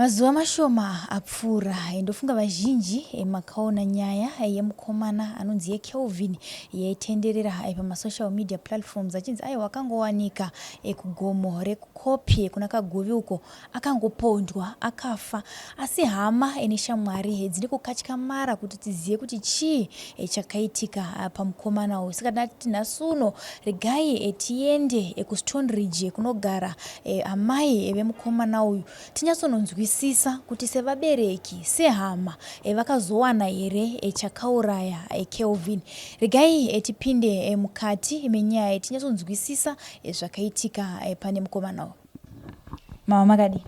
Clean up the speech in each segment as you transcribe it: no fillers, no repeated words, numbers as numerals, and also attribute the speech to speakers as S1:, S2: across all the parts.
S1: Mazuva mashoma apfuura ndofunga vazhinji makaona nyaya yemukomana anonzi yeKelvin yaitenderera pamasocial media platforms achinzi aiwa akangowanika kugomo rekuKopje kuna Kaguvi uko akangopondwa akafa asi hama neshamwari dzine kukatyamara kuti tizive kuti chii chakaitika pamukomana uyu. Saka ndati nhasi uno regai tiende kuStoneridge kunogara amai vemukomana uyu tinyatsononzwisisa kuti sevabereki, sehama vakazowana here chakauraya Kelvin. Regai tipinde mukati menyaya tinyatsonzwisisa zvakaitika pane mukomana uyu. Mama makadii?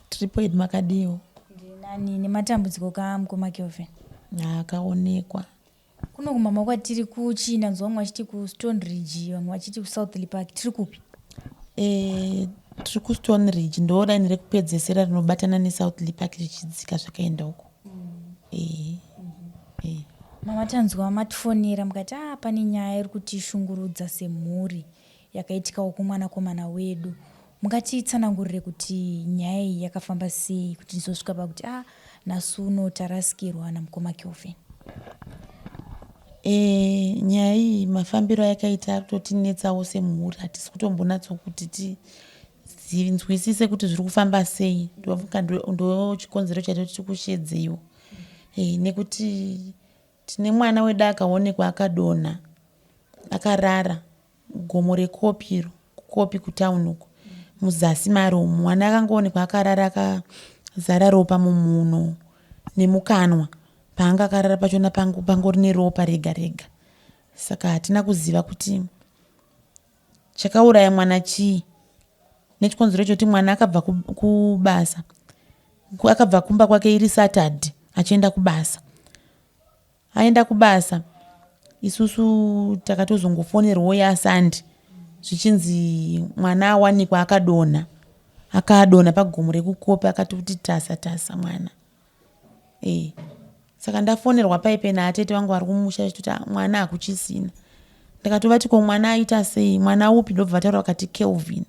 S2: Tiripo hedu makadiiwo?
S1: Ndiri nani nematambudziko ka mukoma Kelvin.
S2: Akaonekwa.
S1: Kuno kumama kwatiri kuchii ndanzwa vamwe vachiti kuStone Ridge vamwe vachiti kuSouthlea Park tiri kupi?
S2: Eh, tiri kuStone Ridge ndo line rekupedzesera rinobatana neSouthlea Park richidzika zvakaenda uko. Mm. Eh.
S1: Mm -hmm. Eh. Mama tanzwa matifonera mukati ah pane nyaya iri kutishungurudza semhuri yakaitikawo kumwanakomana wedu. Mungatitsanangurire kuti nyaya iyi yakafamba sei kuti tizosvika pakuti ah nhasi uno tarasikirwa namukoma Kelvin?
S2: E, nyaya iyi mafambiro ayakaita ari kutotinetsawo semhuri hatisi kutombonatso kuti tinzwisise kuti zviri kufamba sei ndofunga ndochikonzero chaito tiri kushedzeiwo e, nekuti tine mwana wedu akaonekwa akadonha akarara Gomo reKopi iro, kuKopi kutown uko, muzasi maro umu. Mwana akangoonekwa akarara akazara ropa mumhuno nemukanwa. Paanga akarara pachona pangori neropa rega rega. Saka hatina kuziva kuti chakauraya mwana chii nechikonzero chekuti mwana akabva kubasa akabva kumba kwake iri Saturday achienda kubasa. Aenda kubasa isusu takatozongofonerwawo yaSunday zvichinzi mwana awanikwa akadonha akadonha pagomo rekukope akatoti tasa tasa mwana e saka ndafonerwa paipe naatete vangu vari kumusha vachitoti ah, mwana hakuchisina ndikatovati ko mwana aita sei mwana upi ndobva vataura vakati Kelvin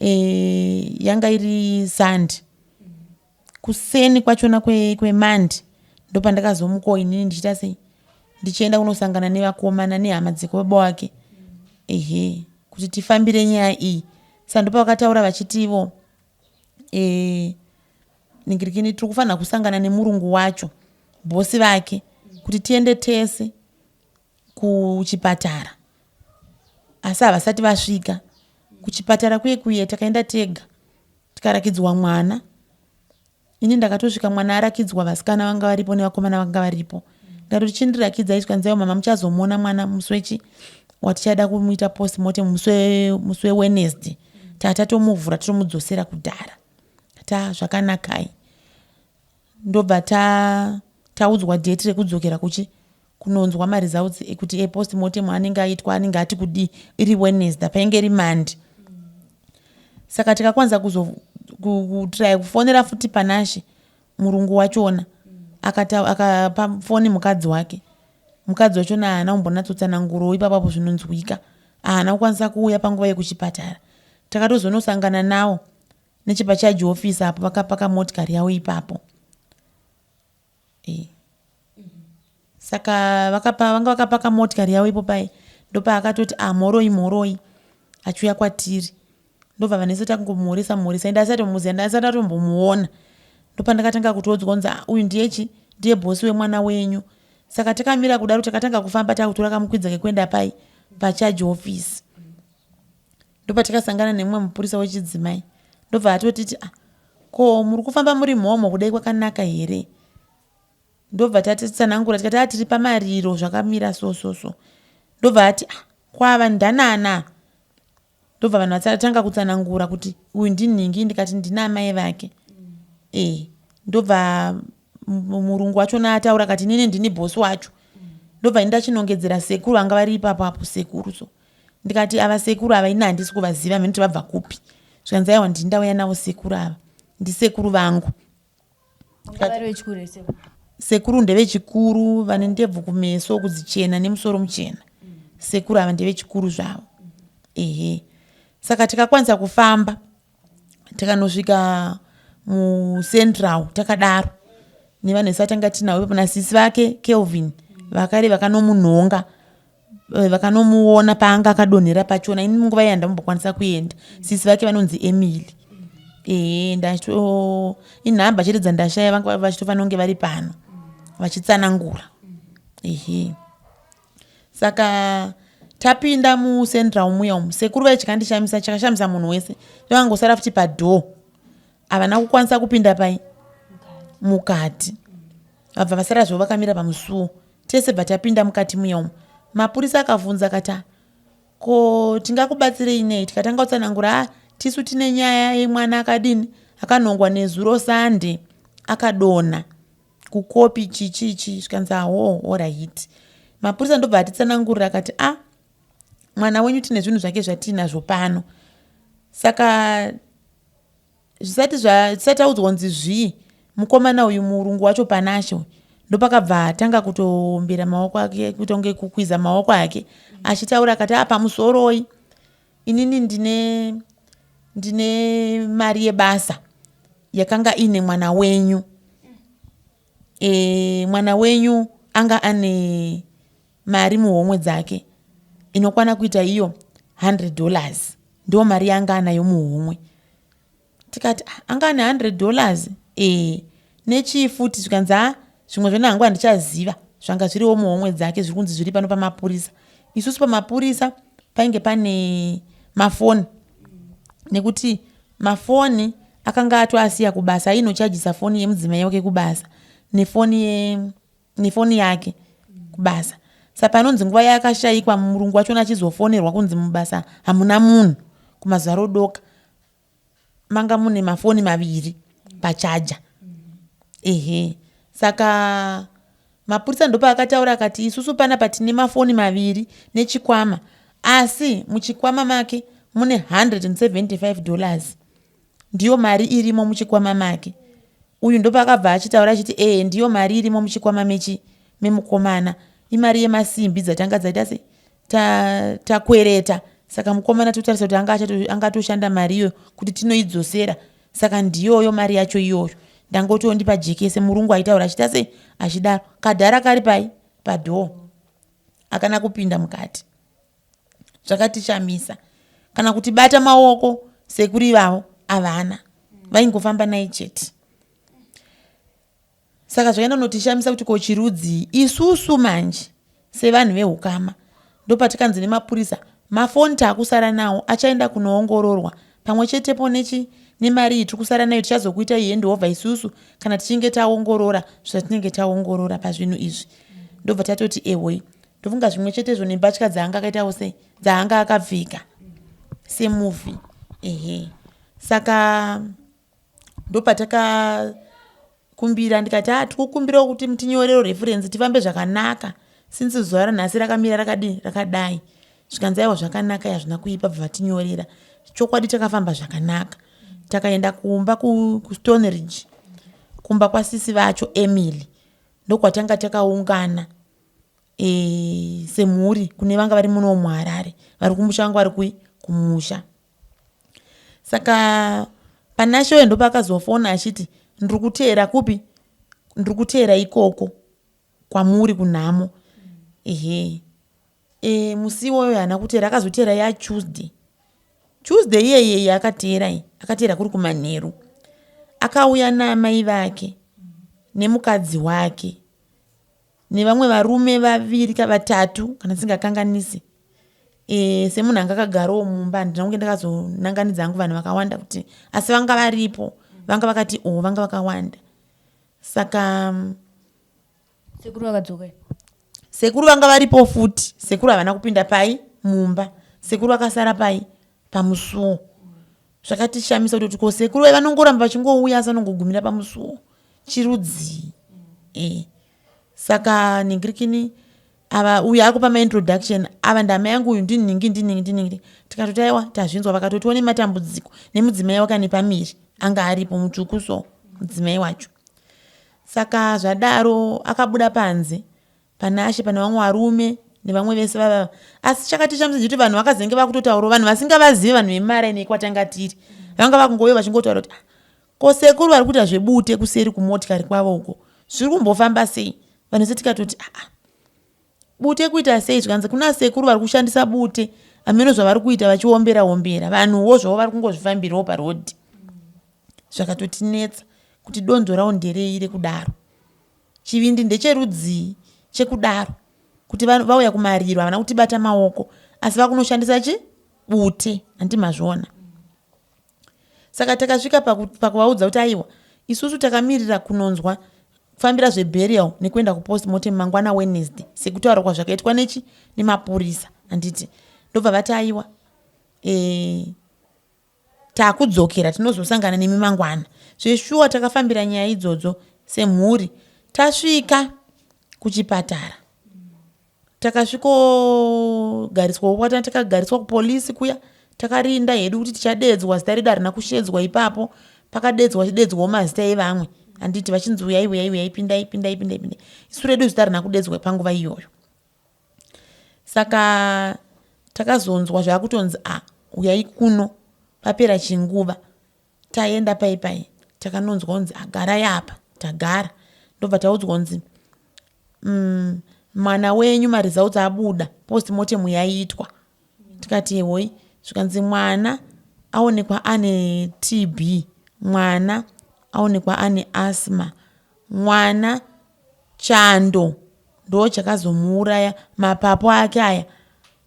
S2: e, yanga iri Sunday Kuseni kwachona kweMonday ndopandakazomukawo inini ndichiita sei ndichienda kunosangana nevakomana nehama dzekwababa wake ehe kuti tifambire nyaya iyi sa ndopavakataura vachiti ivo e, ningirikini tiri kufanira kusangana nemurungu wacho bhosi vake kuti tiende tese kuchipatara asi havasati vasvika kuchipatara kuye kuye takaenda tega tikarakidzwa mwana ini ndakatosvika mwana arakidzwa vasikana vanga varipo nevakomana vanga varipo ndikatoti chindirakidzai zvikanzi aiwa mama muchazomuona mwana musi wechi watichada kumuita post mortem musi weWednesday tatatomuvhura totomudzosera kudhara ta zvakanakai ndobva ta taudzwa date rekudzokera kuchi kunonzwa maresults ekuti epost mortem anenge aitwa anenge ati kudii iri Wednesday painge iri Monday saka tikakwanisa kutraya kufonera futi Panashe murungu wachona akapa foni mukadzi wake mukadzi wachona haana kumbonatsotsanangurawo ipapapo zvinonzwika haana kukwanisa kuuya panguva yekuchipatara takatozonosangana nawo nechepacharge office apo vakapaka motikari yavo ipapo e. Saka vakapa vanga vakapaka motikari yavo ipo paye ndopaakatoti ah mhoroi mhoroi achiuya kwatiri ndobva vanhu vese takungomhoresa mhoresa ende asati muziva ndasati atombomuona ndopandakatanga kutoudzwa kunzi ah, uyu ndiye chi ndiye bhosi wemwana wenyu saka takamira kudaro takatanga kufamba takutora kamukwidza kekuenda pai pacharge office ndopatakasangana nemumwe mupurisa wechidzimai ndobva atotiti ah, ko muri kufamba muri mhomho kudai kwakanaka here ndobva tatitsanangura tikati ah, tiri pamariro zvakamira so so so ndobva ati ah, kwava ndanana ndobva vanhu vatanga kutsanangura kuti uyu ndinhingi ndikati ndina amai vake mm. e ndobva murungu wachona ataura akati inini ndini bhosi wacho ndobva ini ndachinongedzera sekuru vanga vari ipapo apo sekuru so ndikati ava sekuru ava ini handisi kuvaziva mheni kuti vabva kupi zvikanzi aiwa ndini ndauya navo sekuru ava ndisekuru vangu sekuru ndevechikuru vane ndebvu kumeso kudzichena nemusoro muchena sekuru ava ndevechikuru zvavo ehe saka tikakwanisa kufamba tikanosvika mucentral takadaro nevanhu vese vatanga tinavo ipapo nasisi vake Kelvin vakare vakanomunhonga eh, vakanomuona paanga akadonhera pachona. Ini munguva iya ndambokwanisa kuenda. Sisi vake vanonzi Emily. Ehe, ndato inhamba chete dzandashaya, vanga vachitofanira kunge vari pano vachitsanangura. Ehe, saka tapinda mucentral muya umu, sekuru vaye chakandishamisa, chakashamisa munhu wese, ndovangosara futi padhoo, havana kukwanisa kupinda pai mukati, vabva vasara zvavo vakamira pamusuwo. Tese bva tapinda mukati muya umu, mapurisa akabvunza akati, ah, ko tingakubatsirei nei? Tikatanga kutsanangura, a tisu tine nyaya yemwana akadini, akanhongwa nezuro Sande, akadonha kukopi chichichi. Zvikanzi, aho, alright. Mapurisa ndobva atitsanangurira akati, a ah, mwana wenyu tine zvinhu zvake zvatiinazvo pano. Saka zvisati zvisati audzwa kunzi zvii, mukomana uyu, murungu wacho Panashe, ndopakabva atanga kutoombera maoko ake, kuita kunge kukwiza maoko ake achitaura akati, a pamusoroi, inini ndine mari yebasa yakanga ine mwana wenyu. Mwana wenyu anga ane mari muhomwe dzake inokwana kuita iyo $100, ndo mari yanga anayo muhomwe. Tikati, ah, anga ane $100 nechii futi? Zvikanzi, a zvimwe zvona hangu handichaziva, zvanga zviriwo muhomwe dzake, zviri kunzi zviri pano pamapurisa. Isusu pamapurisa painge pane mafoni, nekuti mafoni akanga atoasiya kubasa, ainochajisa foni yemudzimai wake kubasa nefoni yake kubasa. Saka panonzi nguva yaakashayikwa, murungu wachona achizofonerwa kunzi mubasa hamuna munhu kumazuva rodoka, manga mune mafoni maviri pachaja. Ehe, saka mapurisa ndopaakataura akati, isusu panapa tine mafoni maviri nechikwama, asi muchikwama make mune $175, ndiyo mari irimo muchikwama make uyu. Ndopaakabva achitaura achiti, ee, ndiyo mari irimo muchikwama mechi memukomana, imari yemasimbi dzatanga dzaita se takwereta ta saka mukomana totarisa kuti angatoshanda mari iyoyo kuti tinoidzosera, saka ndiyoyo mari yacho iyoyo. Ndangotondipa jekese. Murungu aitaura achiita sei, achidaro, kadhara kari pai padhoo, akana kupinda mukati. Zvakatishamisa, kana kuti bata maoko sekuru ivavo havana, vaingofamba naye chete. Saka zvakaenda kunotishamisa kuti ko chirudzii. Isusu manje sevanhu veukama, ndopatikanzi nemapurisa, mafoni taakusara nawo, achaenda kunoongororwa pamwe chetepo nechi nemari iyi tiri kusara nayo, tichazokuita handover isusu kana tichinge taongorora zvatinenge taongorora pazvinhu izvi. Ndobva tatoti ehoi. Ndofunga zvimwe chetezvo nembatya dzaanga akaitawo sei, dzaanga akapfeka semufi. Ehe, saka ndopatakakumbira, ndikati, a tikukumbirawo kuti mutinyorero reference tifambe zvakanaka, since zuva ranhasi rakamira rakadii, rakadai. Zvikanzi, aiwa, zvakanaka, yazvina kuipa. Bva vatinyorera. Chokwadi takafamba zvakanaka, takaenda kumba kuStone Ridge, kumba kwasisi vacho Emily, ndokwatanga takaungana semhuri. Kune vanga vari muno muHarare, vari kumusha vanga vari kui kumusha. Saka Panashe ndopaakazofona achiti, ndiri kuteera kupi, ndiri kuteera ikoko kwamuri kunhamo. Ehe, musi iwoyo haana kuteera, akazoteera yaTuesday. Tuesday iyeyeye akateera iyi, akateera kuri kumanheru, akauya naamai vake nemukadzi wake nevamwe varume vaviri kavatatu kana ndisingakanganisi. Semunhu anga akagarawo mumba, handina kunge ndakazonanganidza hangu vanhu vakawanda kuti, asi vanga varipo, vanga vakati o vanga vakawanda. Saka
S1: Sekuru vakadzoka?
S2: Sekuru vanga varipo futi. Sekuru havana kupinda pai mumba, sekuru vakasara pai pamusuwo. Zvakatishamisa kuti ko sekuru vai vanongoramba vachingouya asi vanongogumira pamusuwo, chirudzii? Saka ningirikini ava, uyu akupa maintroduction, ava ndama yangu, uyu ndiningi, ndiningi, ndiningi. Tikatoti, aiwa, tazvinzwa. Vakatotiwo nematambudziko nemudzimai wake ane pamiri, anga aripo mutsvuku, so mudzimai wacho. Saka zvadaro akabuda panze Panashe pane vamwe varume nevamwe vese vavava. Asi chakatishamisa ndechekuti vanhu vakazenge vakutotaurawo, vanhu vasingavazivi, vanhu vemaraini ekwatanga tiri, vanga vakungouya vachingotaura kuti, ah, Ko sekuru vari kuita zvebute kuseri kumotikari kwavo uko zviri kumbofamba sei? Vanhu vese tikatoti aa bute kuita sei? Zvikanzi kuna sekuru vari kushandisa bute hameno zvavari kuita vachiombera ombera vanhuwo zvavo vari kungozvifambirawo parodhi. Zvakatotinetsa kuti donzvo rawo nderei rekudaro. Chivindi ndecherudzii chekudaro kuti vauya kumariro havana kutibata maoko asi vakunoshandisa chi bute handi mazviona. Saka takasvika pakuvaudza kuti aiwa isusu takamirira kunonzwa kufambira zveburial nekuenda kupostmortem mangwana Wednesday sekutaura kwazvakaitwa nechi nemapurisa handiti ndobva vati aiwa e, takudzokera tinozosangana nemi mangwana. Zveshuwa takafambira nyaya idzodzo semhuri tasvika kuchipatara takasvikogariswawo kwatanga takagariswa kupolisi kuya takarinda hedu kuti tichadeedzwa zita redu harina kushedzwa ipapo pakadedzwa chidedzwawo mazita evamwe handiti vachinzi uyai uyai uyai pindai pindai pindai pindai isu redu zita harina kudedzwa panguva iyoyo saka takazonzwa zvakutonzi a ah, uyai kuno papera chinguva Taenda pai pai takanonzwa kunzi agarai apa tagara ndobva taudzwa kunzi mm, mwana wenyu maresults abuda postmortem yaitwa tikati hoi zvikanzi mwana aonekwa ane tb mwana aonekwa ane asthma mwana chando ndo chakazomuuraya mapapu ake aya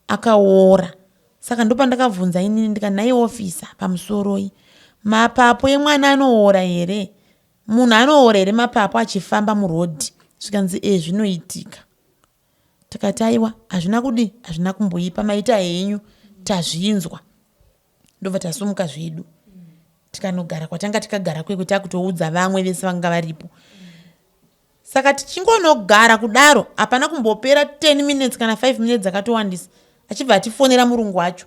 S2: akaora saka ndopandakabvunza inini ndika nhai officer pamusoroi mapapu emwana anoora here munhu anoora here mapapu achifamba muroad zvikanzi e zvinoitika tikati aiwa hazvina kudi hazvina kumboipa maita henyu tazvinzwa ndobva tasumuka zvedu tikanogara kwatanga tikagara kwekwe takutoudza vamwe vese vanga varipo Saka tichingonogara kudaro hapana kumbopera 10 minutes kana 5 minutes dzakatowandisa achibva atifonera murungu wacho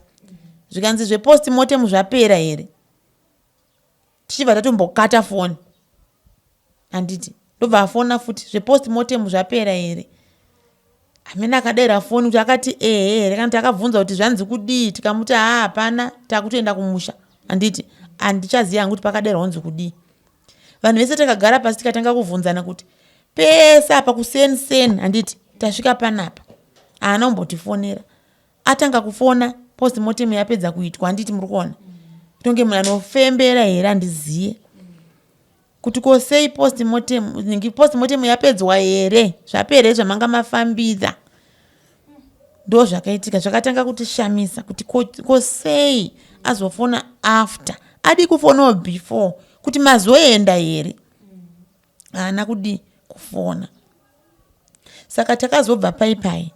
S2: zvikanzi zvepost mortem zvapera here tichibva tatombokata foni handiti ndobva afona futi zvepost mortem zvapera here amene akadaira foni kuti akati ehe here kana kuti akabvunza kuti zvanzi kudii tikamuti haa hapana takutoenda kumusha handiti handichaziva hangu kuti pakadairwa kunzi kudii vanhu vese takagara pasi tikatanga kuvhunzana kuti pese apa kuseni seni handiti tasvika panapa haana kumbotifonera atanga kufona postmortem yapedza kuitwa handiti muri kuona tonge munhu anofembera here handiziye kuti ko sei postmortem nhingi postmortem yapedzwa here zvapera here zvamanga mafambira ndo zvakaitika zvakatanga kutishamisa kuti ko sei azofona after adi kufonawo before kuti mazoenda here haana kudii kufona saka takazobva pai pai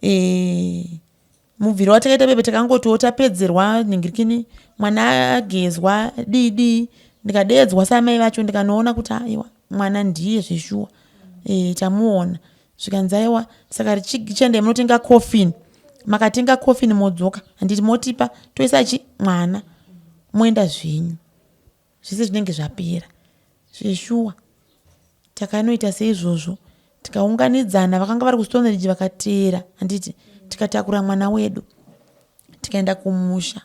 S2: e, mubviro watakaita bebe takangotiwo tapedzerwa ningirikini mwana agezwa dii dii ndikadeedzwa samai vacho ndikanoona kuti aiwa mwana ndiye zveshuwa e, tamuona zvikanzi aiwa saka richiendai munotenga coffin makatenga coffin modzoka handiti motipa toisa chi mwana moenda zvenyu zvese zvinenge zvapera zveshuwa takanoita seizvozvo tikaunganidzana vakanga vari kustoneridge vakateera handiti tikatakura mwana wedu tikaenda kumusha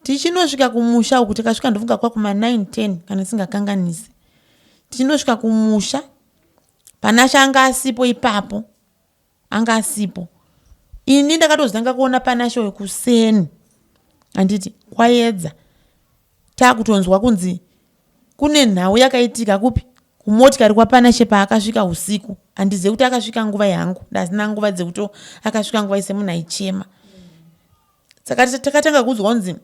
S2: tichinosvika kumusha uku tikasvika ndofunga kwakuma 9 10 kana singakanganisi tichinosvika kumusha panashe anga asipo ipapo anga asipo ini ndakatozotanga kuona panashe uyu kuseni handiti kwayedza takutonzwa kunzi kune nhau yakaitika kupi kumotikari kwapanashe paakasvika usiku handizive kuti akasvika nguva yangu ndasina nguva dzekuti akasvika nguva ise munhu aichema saka takatanga kuudzwa kunzi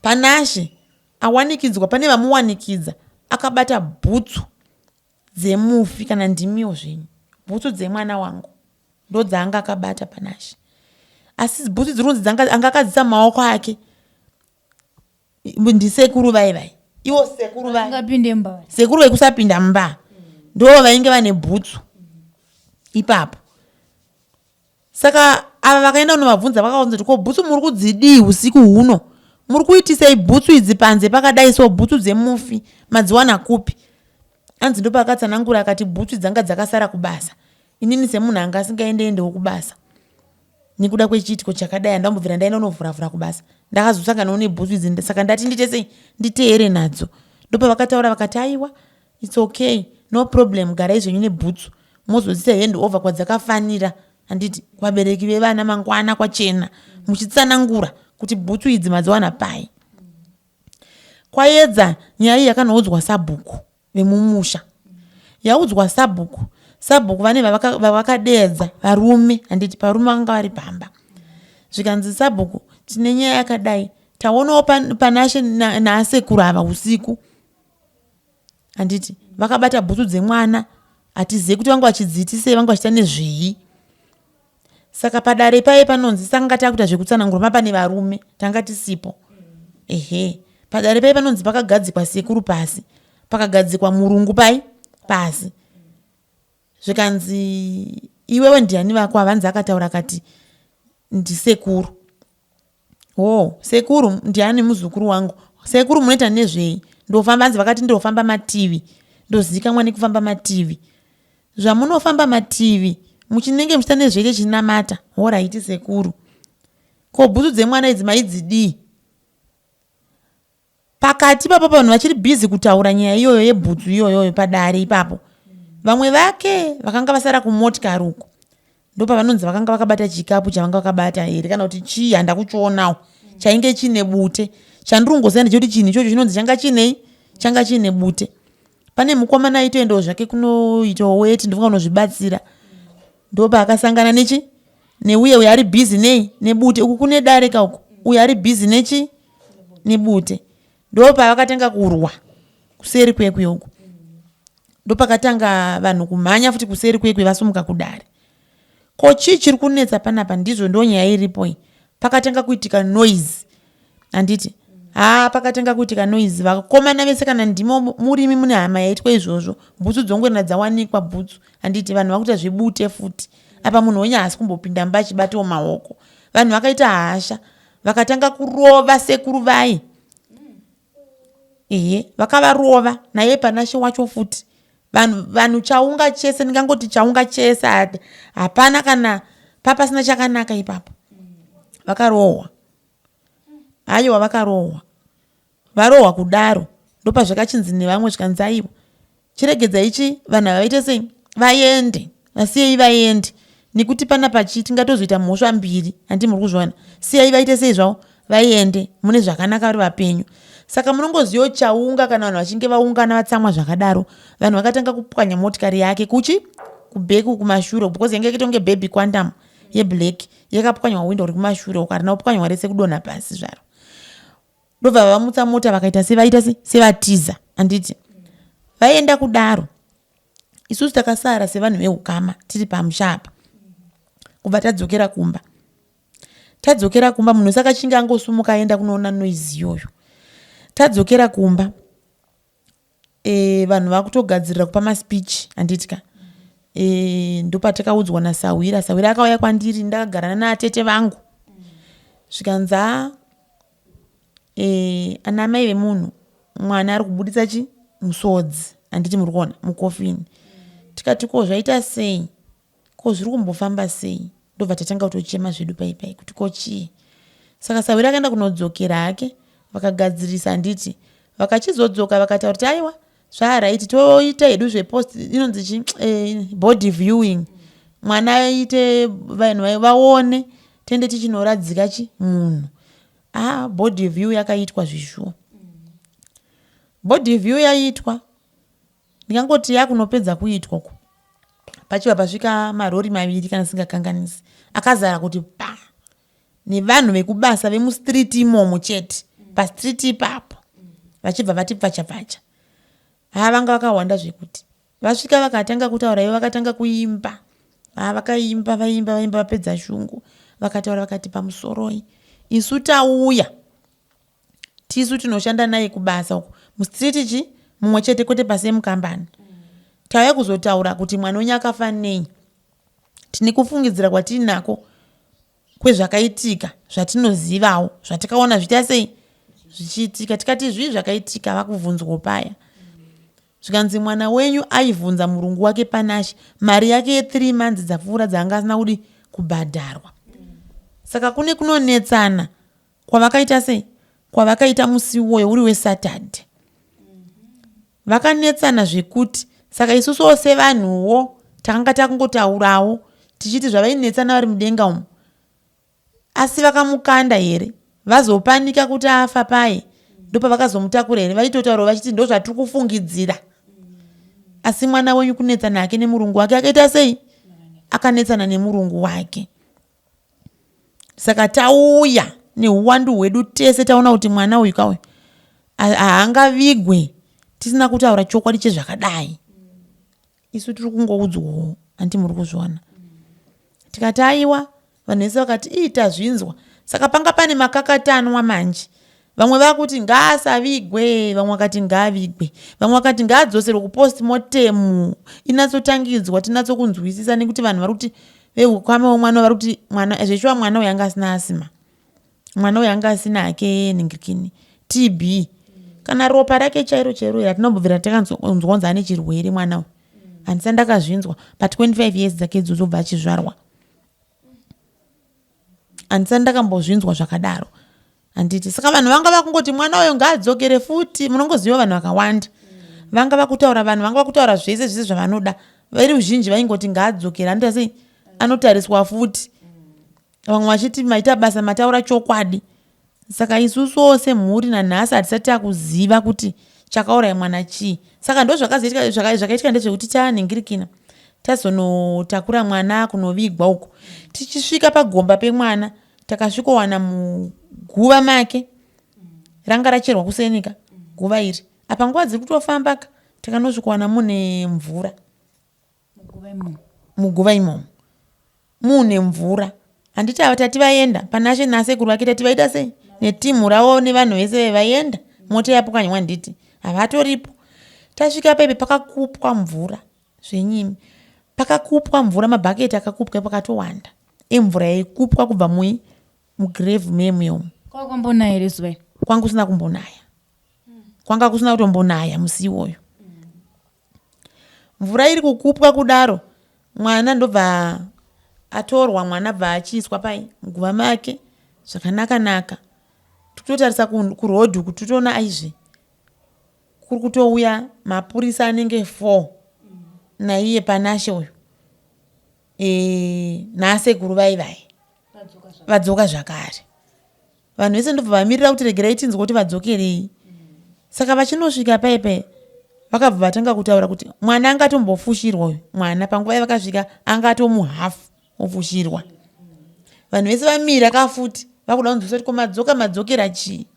S2: panashe awanikidzwa pane vamuwanikidza akabata bhutsu dzemufi kana ndimiwo zvenyu bhutsu dzemwana wangu ndodzaanga akabata panashe asi bhutsu dziri kunzi anga akadzisa maoko ake ndisekuru vai vai ivo sekuru
S1: vai
S2: sekuru vekusapinda mumba ndo vainge vane bhutsu ipapo Saka ava vakaenda kunovabvunza vakavanza kuti ko bhutsu muri kudzidii usiku huno? Muri kuitisei bhutsu idzi panze pakadai so bhutsu dzemufi madziwana kupi? Anzi ndopaakatsanangura akati bhutsu dzanga dzakasara kubasa. Inini semunhu anga asingaendeendewo kubasa. Nekuda kwechiitiko chakadai handambobvira ndaenda kunovhuravhura kubasa. Ndakazosanganawo nebhutsu idzi saka ndati ndiite sei nditeere nadzo. Ndopavakataura vakati aiwa its okay no problem garai zvenyu nebhutsu mozodziita hand over kwadzakafanira handiti kuvabereki vevana mangwana kwachena muchitsanangura kuti bhutsu idzi madziwana pai. Kwayedza nyaya iyi yakanoudzwa sabhuku vemumusha. Yaudzwa sabhuku, sabhuku vane vavakadeedza varume handiti varume vakanga vari pamba. Zvikanzi sabhuku tine nyaya yakadai taonawo Panashe naasekuru ava usiku handiti vakabata bhutsu dzemwana hatizive kuti vanga vachidziitisei vanga vachiita nezvei. Saka padare paye panonzi tanga takuita zvekutsanangura ma pane varume tanga tisipo. Ehe. Padare paye panonzi pakagadzikwa sekuru pasi. Pakagadzikwa murungu pai pasi. Zvikanzi iwewe ndiani vako avanzi akataura akati ndisekuru. Hoo sekuru ndiani muzukuru wangu sekuru munoita nezvei ndofamba hanzi vakati ndofamba mativi ndozikamwa nekufamba mativi zvamunofamba mativi muchinenge muchiita nezvei techinamata horaiti sekuru ko bhutsu dzemwana idzi maidzidii Pakati ipapo vanhu vachiri busy kutaura nyaya iyoyo yebhutsu iyoyoyo padare ipapo vamwe vake vakanga vasara kumotikari uko ndopavanonzi vakanga vakabata chikapu chavanga vakabata here kana kuti chii handakuchionawo chainge chiine bute chandiri kungoziva ndechekuti chinhu ichocho chinonzi changa chiinei changa chiine bute pane mukomana aitoendawo zvake kunoitawo weti ndofunga kunozvibatsira ndopaakasangana nechi neuye uyo ari busy nei nebute uku kune dare ka uku uyo ari busy nechi nebute ndopavakatanga kurwa kuseri kwekwe uku ndopakatanga vanhu kumhanya futi kuseri kwekwe vasumuka kudare ko chii chiri kunetsa panapa ndizvo ndonyaya iripo iyi pakatanga kuitika noise handiti haa pakatanga kuitika noise vakomana vese kana ndimo murimi mune hama yaitwa izvozvo bhutsu dzongorina dzawanikwa bhutsu handiti vanhu vakuita zvebute futi apa munhu wenyu haasi kumbopinda mba achibatawo maoko vanhu vakaita hasha vakatanga kurova sekuru vaye ehe vakavarova naye panashe wacho futi vanhu vanhu chaunga chese ndingangoti chaunga chese hapana kana papasina chakanaka ipapo vakarohwa aiwa vakarohwa varohwa kudaro ndopazvakachinzi nevamwe zvikanzi aiwa chiregedzai chi vanhu ava vaite sei vaende vasiyei vaende nekuti panapa chi tingatozoita mhosva mbiri handi muri kuzviona siyai vaite sei zvavo vaende mune zvakanaka vari vapenyu saka munongozivawo chaunga kana vanhu vachinge vaungana vatsamwa zvakadaro vanhu vakatanga kupwanya motikari yake kuchi kubheku kumashure because yange yakaita kunge baby quantum yeblack yakapwanywa window rekumashure uko harina kupwanywa rese kudonha pasi zvaro ndobva vamutsa mota vakaita sevaita se sevatiza handiti vaenda kudaro isusu takasara sevanhu veukama tiri pamusha apa kubva tadzokera kumba tadzokera kumba munhu wese akachinge angosumuka aenda kunoona noise iyoyo tadzokera kumba e, vanhu vakutogadzirira kupa maspeech handiti ka e, ndopatakaudzwa nasahwira sahwira akauya kwandiri ndakagarana naatete vangu zvikanzi a e, ana mai vemunhu mwana ari kubuditsa chi musodzi handiti muri kuona mukofini tikati ko zvaita sei Ko zviri kumbofamba sei? Ndobva tatanga kutochema zvedu pai pai kuti ko chii? Saka sahwira akaenda kunodzokera hake vakagadzirisa handiti. Vakachizodzoka vakataura kuti aiwa zvaaright toita hedu zvepost inonzi chi eh, body viewing. Mwana aite vanhu vaone tiende tichinoradzika chi munhu. Ah body view yakaitwa zvishuwa. Body view yaitwa Ndingangoti yakunopedza kuitwa uku pachibva pasvika marori maviri kana singakanganisi akazara kuti pa nevanhu vekubasa vemustreet imomo chete pastreet ipapo vachibva vati pfacha pfacha haa vanga vakawanda zvekuti vasvika vakatanga kutaura ivo vakatanga kuimba haa vakaimba vaimba vaimba vapedza shungu vakataura vakati pamusoroi isu tauya tisu tinoshanda naye kubasa uku mustreet chi mumwe chete kwete pasame company tauya kuzotaura kuti mwana wenyu akafa nei tine kufungidzira kwatiinako kwezvakaitika zvatinozivawo zvatikaona zviita sei zvichiitika tikati zvii zvakaitika vakubvunzwa paya zvikanzi mwana wenyu aivhunza murungu wake panashe mari yake yethree months dzapfuura dzaanga asina kudi kubhadharwa. Saka kune kunonetsana kwavakaita sei kwavakaita musi iwoyo uri wesaturday vakanetsana zvekuti saka isusuwo sevanhuwo takanga takungotaurawo tichiti zvavainetsana vari mudenga umu asi vakamukanda here vazopanika kuti afa paye ndopavakazomutakura here vaitotaurawo vachiti ndozvatiri kufungidzira asi mwana wenyu kunetsana hake nemurungu wake akaita sei akanetsana nemurungu wake Saka tauya nehuwandu hwedu tese taona kuti mwana uyu kauyu haangavigwe tisina kutaura chokwadi chezvakadai. Isu tiri kungoudzwawo hanti muri kuzviona. Tikati aiwa vanhu vese vakati ii tazvinzwa. Saka panga pane makakatanwa manje. Vamwe vakuti ngaasavigwe, vamwe vakati ngaavigwe, vamwe vakati ngaadzoserwe kupost mortem inatsotangidzwa tinatsokunzwisisa nekuti vanhu vari kuti veukama wemwana vari kuti mwana zveshuwa mwana uyu anga asina asima mwana uyu anga asina hake ningirikini tb kana ropa rake chairo chairo iri hatinombobvira takanzwa kunzi ane chirwere mwana uyu handisa ndakazvinzwa pa 25 years dzake idzodzo bva achizvarwa handisati ndakambozvinzwa zvakadaro handiti saka vanhu vanga vakungoti mwana uyo ngaadzokere futi munongoziva vanhu vakawanda vanga vakutaura vanhu vanga vakutaura zvese zvese zvavanoda veruzhinji vaingoti ngaadzokere anoita sei anotariswa futi vamwe vachiti maita basa mataura chokwadi Saka isusuwo semhuri nanhasi hatisati takuziva kuti chakauraya mwana chii. Saka ndozvakazoitika zvakaitika ndezvekuti tanhingirikina tazonotakura mwana kunovigwa uko. Tichisvika pagomba pemwana takasvikowana muguva make ranga racherwa kusenika guva iri. Apa nguva dziri kutofamba ka takanosvikowana mune mvura. Muguva imomo. Mune mvura. Handiti ava tati vaenda Panashe nasekuru vake tati vaita sei netimhu ravo nevanhu vese vaienda mota yapwanywa handiti havatoripo. Tasvika paipe pakakupwa mvura zvenyimi pakakupwa mvura mabhaketi akakupwa pakatowanda emvura yaikupwa kubva mui mugrave meme umu.
S1: Kwakambonaya here zuva iri?
S2: Kwanga kusina kumbonaya. Kwanga kusina kutombonaya musi iwoyo. Mvura iri kukupwa kudaro mwana ndobva atorwa mwana bva achiiswa pai muguva make zvakanaka naka tikutotarisa kuroad uku titoona aizve kuri kutouya mapurisa anenge four naiye Panashe uyu e, naasekuru vai vai vadzoka zvakare Vanhu vese ndobva vamirira kuti regerai tinzwe kuti vadzokerei. Saka vachinosvika paye paye vakabva vatanga kutaura kuti mwana angatombofushirwa uyu mwana panguva yavakasvika anga atomuhafu ofushirwa. Vanhu vese vamira kafuti vakuda kunzwisa kuti ko madzoka madzokera chii.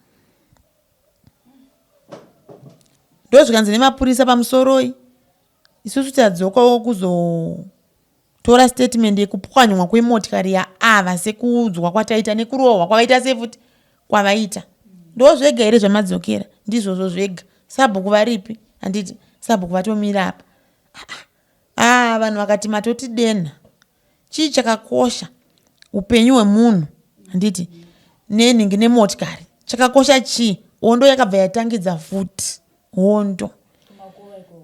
S2: Ndozvikanzi nemapurisa pamusoroi isusu tadzokawo kuzotora statement yekupwanywa kwemotikari yaava sekuudzwa kwataita nekurohwa kwavaita sei futi kwavaita ndozvega here zvamadzokera ndizvozvo zvega sabhuku varipi handiti sabhuku vatomira apa ah, ah, vanhu vakati matotidenha Chii chakakosha upenyu hwemunhu handiti nenhingi nemotikari chakakosha chii hondo yakabva yatangidza futi hondo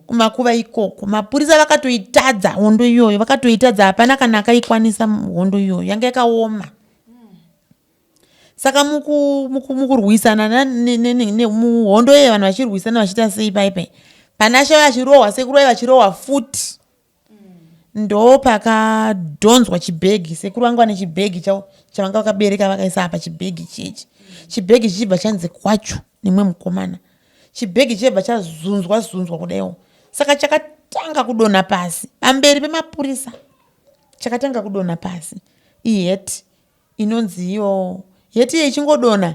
S2: kumakuva ikoko mapurisa vakatoitadza hondo iyoyo vakatoitadza hapana kana akaikwanisa hondo iyoyo yanga yakaoma saka mukurwisana muhondo iye vanhu vachirwisana vachiita sei paipai panashe vachirohwa sekuru vai vachirohwa futi Ndopakadhonzwa chibhegi sekuru vanga vane chibhegi chavo chavanga vakabereka vakaisa apa chibhegi chichi chibhegi chichibva chanzi kwachu nemumwe mukomana chibhegi chibva chazunzwa zunzwa kudaiwo saka chakatanga kudonha pasi pamberi pemapurisa chakatanga kudonha pasi iheti inonzi iyo heti iyo ichingodonha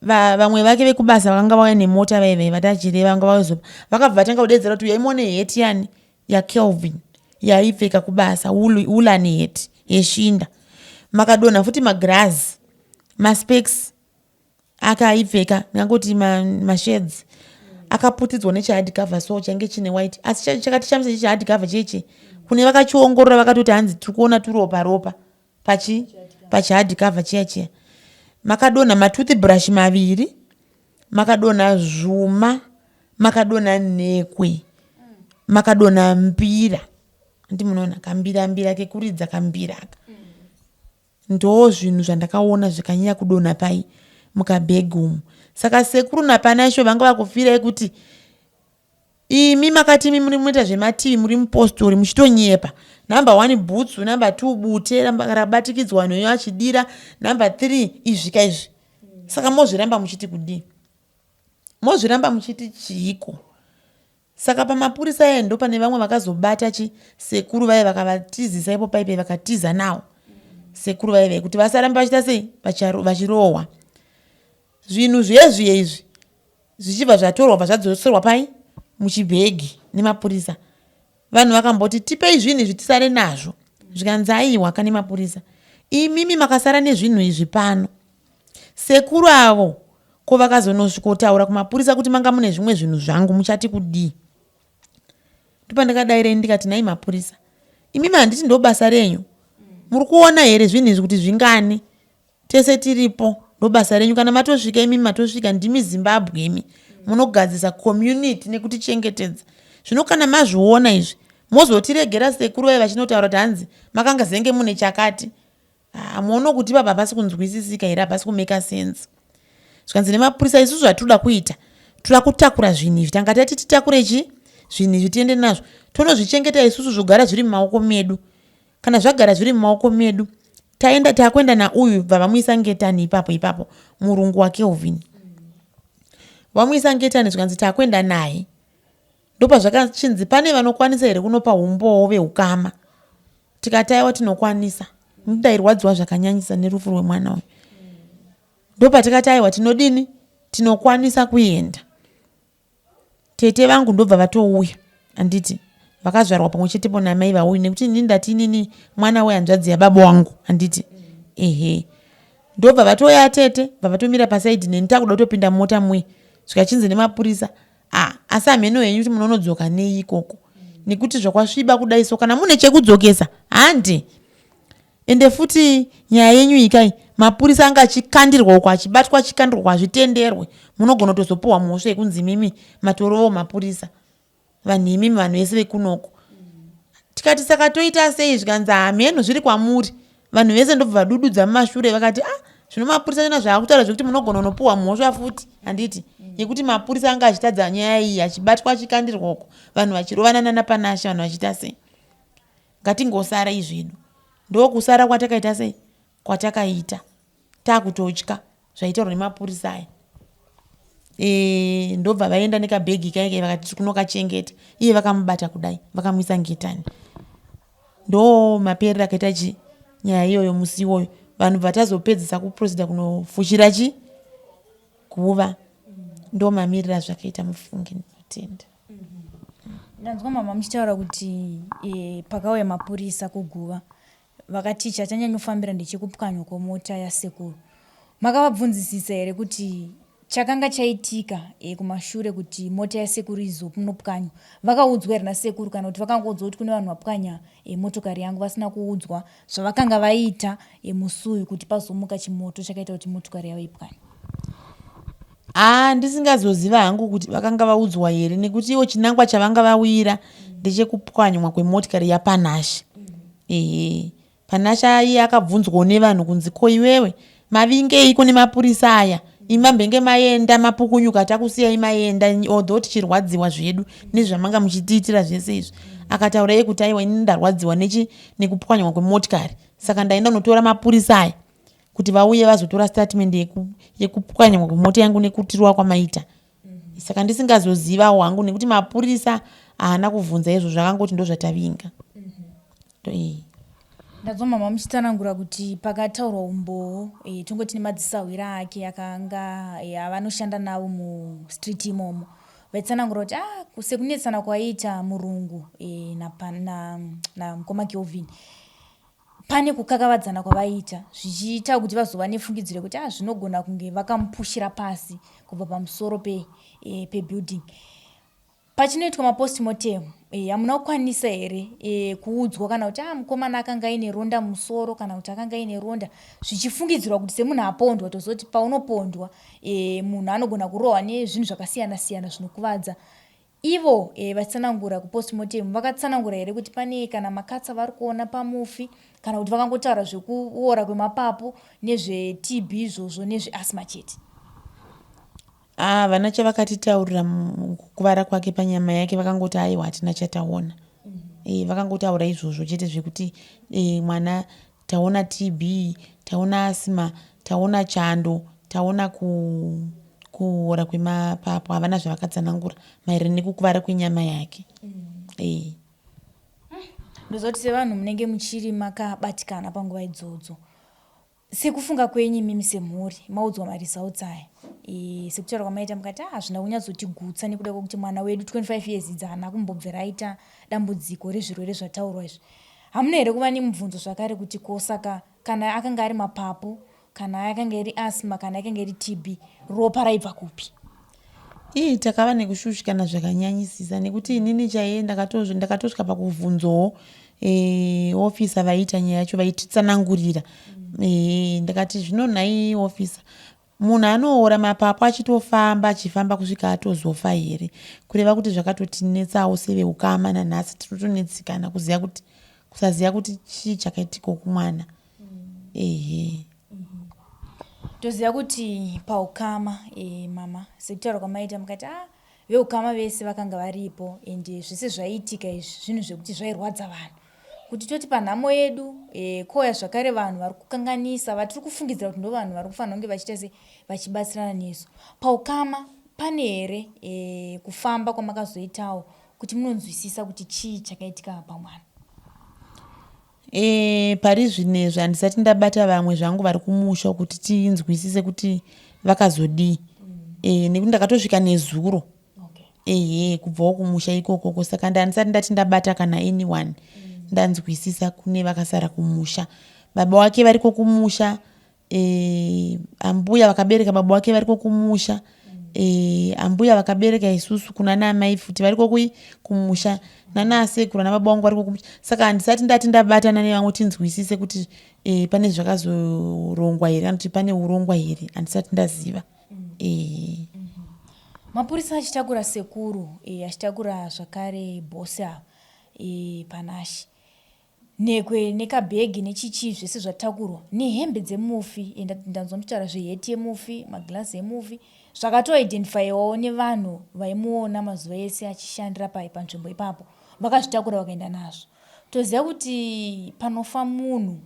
S2: vamwe vake vekubasa vakanga vauya nemota vaive vatachireva vanga vazopa vakabva vatanga kudedzera kuti uyai muone heti yani yakelvin yaipfeka kubasa wulani heti yeshinda makadonha futi magirazi maspecs ake aipfeka ndingangoti masheds akaputidzwa nechihard cover so chainge chine white asi chakatishamisa chechihard cover cheche kune vakachiongorora vakatoti hanzi tiri kuona turopa ropa pachi pachihard cover chiya chiya makadonha matoothbrush maviri makadonha zvuma makadonha nhekwe makadonha mbira ndi munoona kambira mbira kekuridza kambira aka. Ndozvinhu zvandakaona zvikanyanya kudonha pai mukabhegi umu. Saka sekuru naPanashe vanga vakufirai kuti imi makati imi muri munoita zvemativi muri mupostori muchitonyepa. Number one bhutsu, number two bute rabatikidzwa vanhu venyu vachidira, number three izvika izvi. Saka mozviramba muchiti kudii? Mozviramba muchiti chiiko? Saka pamapurisa aya ndopane vamwe vakazobata chi sekuru vaye vakavatizisa ipo paipe vakatiza nawo sekuru vaye vaye kuti vasaramba vachiita sei vachirohwa zvinhu zviye izvi zvichibva zvatorwa bva zvadzoserwa pai muchibhegi nemapurisa vanhu vakamboti tipei zvinhu izvi tisare nazvo zvikanzi aiwa ka nemapurisa imimi makasara nezvinhu izvi pano Sekuru avo ko vakazonosvikotaura kumapurisa kuti manga mune zvimwe zvinhu zvangu muchati kudii? Ndopandakadaira ini ndikati nhai mapurisa imimi handiti ndobasa renyu muri kuona here zvinhu izvi kuti zvingani tese tiripo ndobasa renyu kana matosvika imimi matosvika ndimi Zimbabwe imi munogadzisa community nekutichengetedza zvino kana mazviona izvi mozotiregera sekuru vaye vachinotaura kuti hanzi makanga zenge mune chakati Hamuono kuti ipapa hapasi kunzwisisika here hapasi kumeka sense. Zvikanzi nemapurisa isusu zvatinoda kuita toda kutakura zvinhu izvi tanga tati titakure chi zvinhu izvi tiende nazvo tonozvichengeta isusu zvogara zviri mumaoko medu kana zvagara zviri mumaoko medu taenda takuenda nauyu bva vamuisa ngetani ipapo ipapo murungu wakelvin vamuisa ngetani zvikanzi takuenda naye Ndopazvakachinzi pane vanokwanisa here kunopa umbowo vehukama tikati aiwa tinokwanisa ndairwadziwa zvakanyanyisa nerufu rwemwana uyu ndopatikati aiwa tinodini tinokwanisa kuenda tete vangu ndobva vatouya handiti vakazvarwa pamwe chetepo namai vauyu nekuti inini ndati inini mwana wehanzvadzi yababa wangu handiti ehe ndobva vatouya tete bva vatomira pasaidi neni takuda kutopinda mumota muye zvikachinzi nemapurisa Ah, asi hameno henyu kuti munonodzoka nei ikoko nekuti zvakwasviba kudai so kana mune chekudzokesa handi ende futi nyaya yenyu ikai mapurisa anga achikandirwa uko achibatwa achikandirwa uko hazvitenderwe munogona kutozopuhwa mhosva yekunzi imimi matorowo mapurisa vanhu imimi vanhu vese vekunoko tikati saka toita sei zvikanzi hameno zviri kwamuri vanhu vese ndobva vadududza mumashure vakati ah zvino mapurisa chona zvaakutaura zvekuti munogona unopuhwa mhosva futi handiti yekuti mapurisa anga achitadza nyaya iyi achibatwa achikandirwa uko vanhu vachirovana nana panashe vanhu vachiita sei ngatingosara izvino ndokusara kwatakaita sei kwatakaita takutotya zvaitaurwa nemapurisa aya e, ndobva vaenda nekabhegi kaike vakati tiri kunokachengeta iye vakamubata kudai vakamuisa ngetani ndo maperero akaita chi nyaya iyoyo musi iwoyo vanhu bva tazopedzisa kuprosida kunofushira chi guva ndo mamiriro azvakaita mufunge ndinotenda
S1: ndanzwa mama muchitaura kuti e, pakauya mapurisa kuguva Vakati chachanyanyofambira ndechekupwanywa kwemota yasekuru. Makavabvunzisisa here kuti chakanga chaitika e, kumashure kuti mota yasekuru izonopwanywa? Vakaudzwa here nasekuru kana kuti vakangoudzwa kuti kune vanhu vapwanya e, motokari yangu vasina kuudzwa zvavakanga vaita e, musi uyu kuti pazomuka chimoto chakaita kuti motokari yavo ipwanywe?
S2: Haa ndisingazoziva hangu kuti vakanga vaudzwa here nekuti ivo chinangwa chavanga vauyira ndechekupwanywa kwemotikari yaPanashe. Ehe Panashe iye akabvunzwawo nevanhu kunzi ko iwewe mavingeiko nemapurisa aya imi mambenge maenda mapukunyuka takusiyai maenda although tichirwadziwa zvedu nezvamanga muchitiitira zvese izvi akataura iye kuti aiwa ini ndarwadziwa nechi nekupwanywa kwemotikari saka ndaenda kunotora mapurisa aya kuti vauye vazotora statement yekupwanywa kwemota yangu nekutirwa kwamaita saka ndisingazozivawo hangu nekuti mapurisa haana kuvhunza izvo zvakangoti ndozvatavinga
S1: mm-hmm. ndanzwa mama muchitsanangura kuti pakataurwa umbowo e, tongoti nemadzisahwira ake akanga e, avanoshanda navo mustreet imomo vaitsanangura kuti ah, sekunetsana kwaiita murungu e, namukoma na, na kelvin Pane kukakavadzana kwavaiita zvichiita kuti vazova nefungidziro yekuti ah, zvinogona kunge vakamupushira pasi kubva pamusoro pe, e, pebuilding. Pachinoitwa mapostmortem eh, hamuna kukwanisa here e, kuudzwa kana kuti ah, mukomana akanga aine ronda musoro kana kuti akanga aine ronda zvichifungidzirwa kuti semunhu apondwa tozoti paunopondwa e, munhu anogona kurohwa nezvinhu zvakasiyana siyana zvinokuvadza. Ivo e, vachitsanangura kupostmortem vakatsanangura here kuti pane kana makatsi avari kuona pamufi kana kuti vakangotaura zvekuora kwemapapu nezveTB izvozvo nezveasthma chete?
S2: Ah, havana chavakatitaurira kukuvara kwake panyama yake, vakangoti aiwa hatina chataona. E, vakangotaura izvozvo chete zvekuti e, mwana taona TB, taona asthma, taona chando, taona ku kuora kwemapapu. Havana zvavakatsanangura maererano nekukuvara kwenyama yake. E.
S1: Ndozoti sevanhu munenge muchiri makabatikana panguva idzodzo, sekufunga kwenyu imimi semhuri maudzwa maresults aya e, sekutaura kwamaita mukati ah, hazvina kunyatsotigutsa nekuda kwekuti mwana wedu 25 years idzi haana kumbobvira aita dambudziko rezvirwere zvataurwa izvi. Hamuna here kuva nemubvunzo zvakare kuti ko saka kana akanga ari mapapu, kana yakanga iri asthma, kana yakanga iri TB, ropa raibva kupi?
S2: Ii, takava nekushushikana zvakanyanyisisa nekuti inini chaiye ndakatosvika pakubvunzowo e, ofisa vaiita nyaya yacho vaititsanangurira. E, ndakati zvino nhai ofisa, munhu anoora mapapu achitofamba achifamba kusvika atozofa here? Kureva kuti zvakatotinetsawo seveukama nanhasi tinotonetsikana kuziva kuti kusaziva kuti chii chakaitika kumwana. Ehe.
S1: Toziva kuti paukama e, mama sekutaura kwamaita mukati ah, veukama vese vakanga varipo ende zvese zvaiitika izvi zvinhu zvekuti zvairwadza vanhu kuti toti panhamo yedu e, kouya zvakare vanhu vari kukanganisa vatiri kufungidzira kuti ndo vanhu vari kufanira kunge vachiita se vachibatsirana nesu paukama. Pane here e, kufamba kwamakazoitawo kuti munonzwisisa kuti chii chakaitika pamwana?
S2: E, pari zvinezvi handisati ndabata vamwe zvangu vari kumusha kuti tinzwisise kuti vakazodii. E, nekuti ndakatosvika nezuro. Ehe, kubvawo kumusha ikokoko, saka handisati ndati ndabata kana anyone. Ndanzwisisa kune vakasara kumusha, baba wake variko kumusha, e, ambuya vakabereka baba wake variko kumusha, e, ambuya vakabereka isusu kuna naamai futi variko kui kumusha, nana asekuru ana baba vangu variko kumusha. Saka handisati ndati ndabatana nevamwe tinzwisise kuti e, pane zvakazorongwa here kana kuti pane urongwa here, handisati ndaziva. E.
S1: Mapurisa achitakura sekuru e, achitakura zvakare bhosi ava e, Panashe nekwe nekabhegi nechichii zvese zvatakurwa nehembe dzemufi. E, ndanzwa muchitaura zveheti yemufi, magirazi emufi zvakatoidentifyiwawo nevanhu vaimuona mazuva ese achishandira pai panzvimbo ipapo, vakazvitakura vakaenda nazvo. Toziva kuti panofa munhu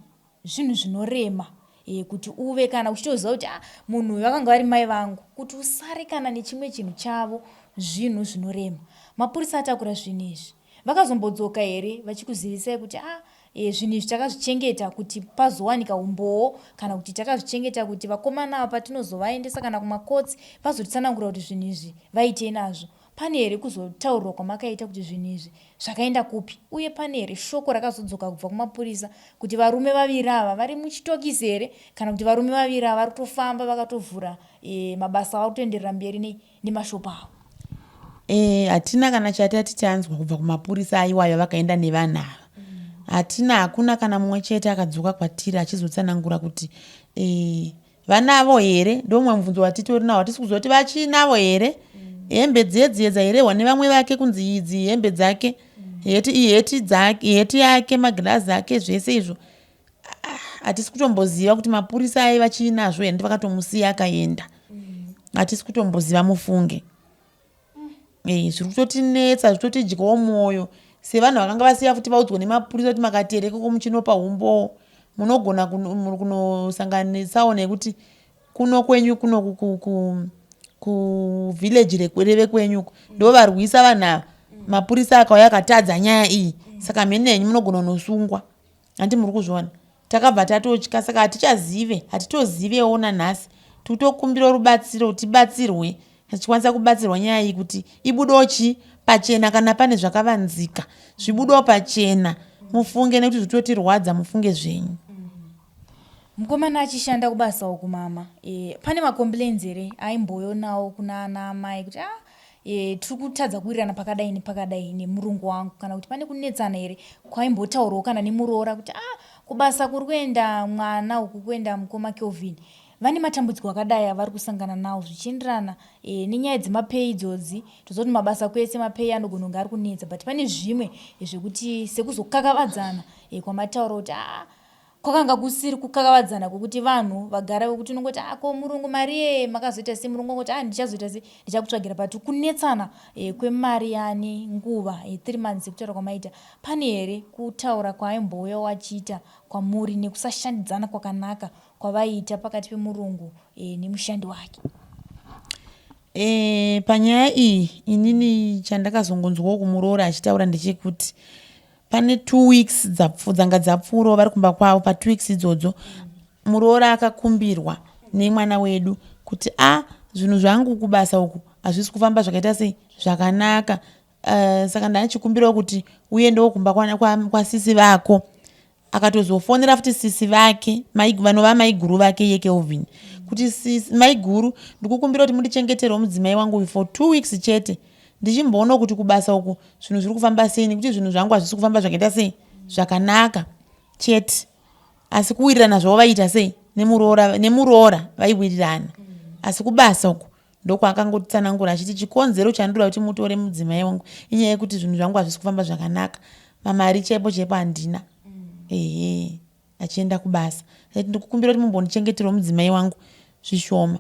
S1: zvinhu zvinorema e, kuti uve kana uchitoziva kuti ah, munhu uyu vakanga vari mai vangu, kuti usare kana nechimwe chinhu chavo zvinhu zvinorema. Mapurisa atakura zvinhu izvi, vakazombodzoka here vachikuzivisai kuti ah, e, zvinhu izvi takazvichengeta kuti pazowanika umbowo, kana kuti takazvichengeta kuti vakomana ava patinozovaendesa kana kumakotsi vazotitsanangura kuti zvinhu izvi vaitei nazvo? Pane here kuzotaurirwa kwamakaita kuti zvinhu izvi zvakaenda kupi, uye pane here shoko rakazodzoka kubva kumapurisa kuti varume vaviri ava vari muchitokisi here, kana kuti varume vaviri ava vari kutofamba vakatovhura e, mabasa avo kutoenderera mberi nemashopu avo?
S2: E, hatina kana chatati tanzwa kubva kumapurisa aiwayo vakaenda nevanhu ava. Hatina, hakuna kana mumwe chete akadzoka kwatiri achizotsanangura kuti e, vanavo here. Ndomwe mubvunzo watitori nawo, hatisi kuziva kuti vachinavo here hembe dziye dziye dzairehwa nevamwe vake kunzi idzi hembe dzake, heti iheti dzake, heti yake, magirazi ake, zvese izvo. Hatisi kutomboziva kuti mapurisa aiva chiinazvo here, vakatomusiya akaenda. Hatisi kutomboziva mufunge. E, zviri kutotinetsa, zvitotidyawo mwoyo sevanhu vakanga vasiya futi vaudzwa nemapurisa kuti makaterekeko muchinopa umbowo munogona kunosanganisawo nekuti kuno kwenyu kuno kuvillage reve kwenyu ndo varwisa vanhu ava, mapurisa akauya akatadza nyaya iyi, saka mhene henyu munogona kunosungwa. Handi muri kuzviona, takabva tatotya, saka hatichazive, hatitozivewo nanhasi. Tikutokumbira rubatsiro, tibatsirwe tichikwanisa kubatsirwa nyaya iyi kuti ibudewo chi pachena, kana pane zvakavanzika zvibudewo pachena mufunge, nekuti zvitotirwadza mufunge zvenyu.
S1: Mukomana achishanda kubasa uku mama, e, pane macomplains here aimboyonawo kuna ana amai kuti ah, e, tiri kutadza kuwirirana pakadai nepakadai nemurungu wangu, kana kuti pane kunetsana here kwaimbotaurwawo kana nemuroora kuti ah, kubasa kuri kuenda mwana uku, kuenda mukoma Kelvin? Vane matambudziko akadai avari kusangana nawo zvichienderana e, nenyaya dzemapay idzodzi. Toziva kuti mabasa kwese mapay anogona kunge ari kunetsa but pane zvimwe zvekuti sekuzokakavadzana e, kwamataura kuti ah, kwakanga kusiri kukakavadzana kwekuti vanhu vagara vekuti unongoti ah, ko murungu mari ye makazoita sei murungu ongoti ah, ndichazoita sei ndichakutsvagira but kunetsana e, kwemari yani nguva e, three months sekutaura kwamaita pane here kutaura kwaaimbouya wachiita kwamuri nekusashandidzana kwakanaka kwavaiita pakati pemurungu e, nemushandi wake?
S2: E, panyaya iyi inini chandakazongonzwawo kumuroora achitaura ndechekuti pane two weeks dzanga dzapfuurawo vari kumba kwavo patwo weeks idzodzo muroora akakumbirwa nemwana wedu kuti a ah, zvinhu zvangu kubasa uku hazvisi kufamba zvakaita sei zvakanaka uh, saka ndanichikumbirawo kuti uendewo kumba kwasisi kwa, kwa vako akatozofonera futi sisi vake vanova maiguru vake iye kelvin kuti sisi maiguru ndikukumbira kuti mundichengeterewo mudzimai wangu uyu for two weeks chete ndichimboonawo kuti kubasa uku zvinhu zviri kufamba sei nekuti zvinhu zvangu hazvisi kufamba zvakaita sei zvakanaka chete asi kuwirirana zvavo vaiita sei nemuroora nemuroora vaiwirirana asi kubasa uku Ndokwaakangotsanangura achiti chikonzero chandinoda kuti mutore mudzimai wangu inyaya yekuti zvinhu zvangu hazvisi kufamba zvakanaka. Pamari chaipo chaipo handina. Ehe achienda kubasa. Ndati ndikukumbira kuti mumbondichengeterawo mudzimai wangu zvishoma.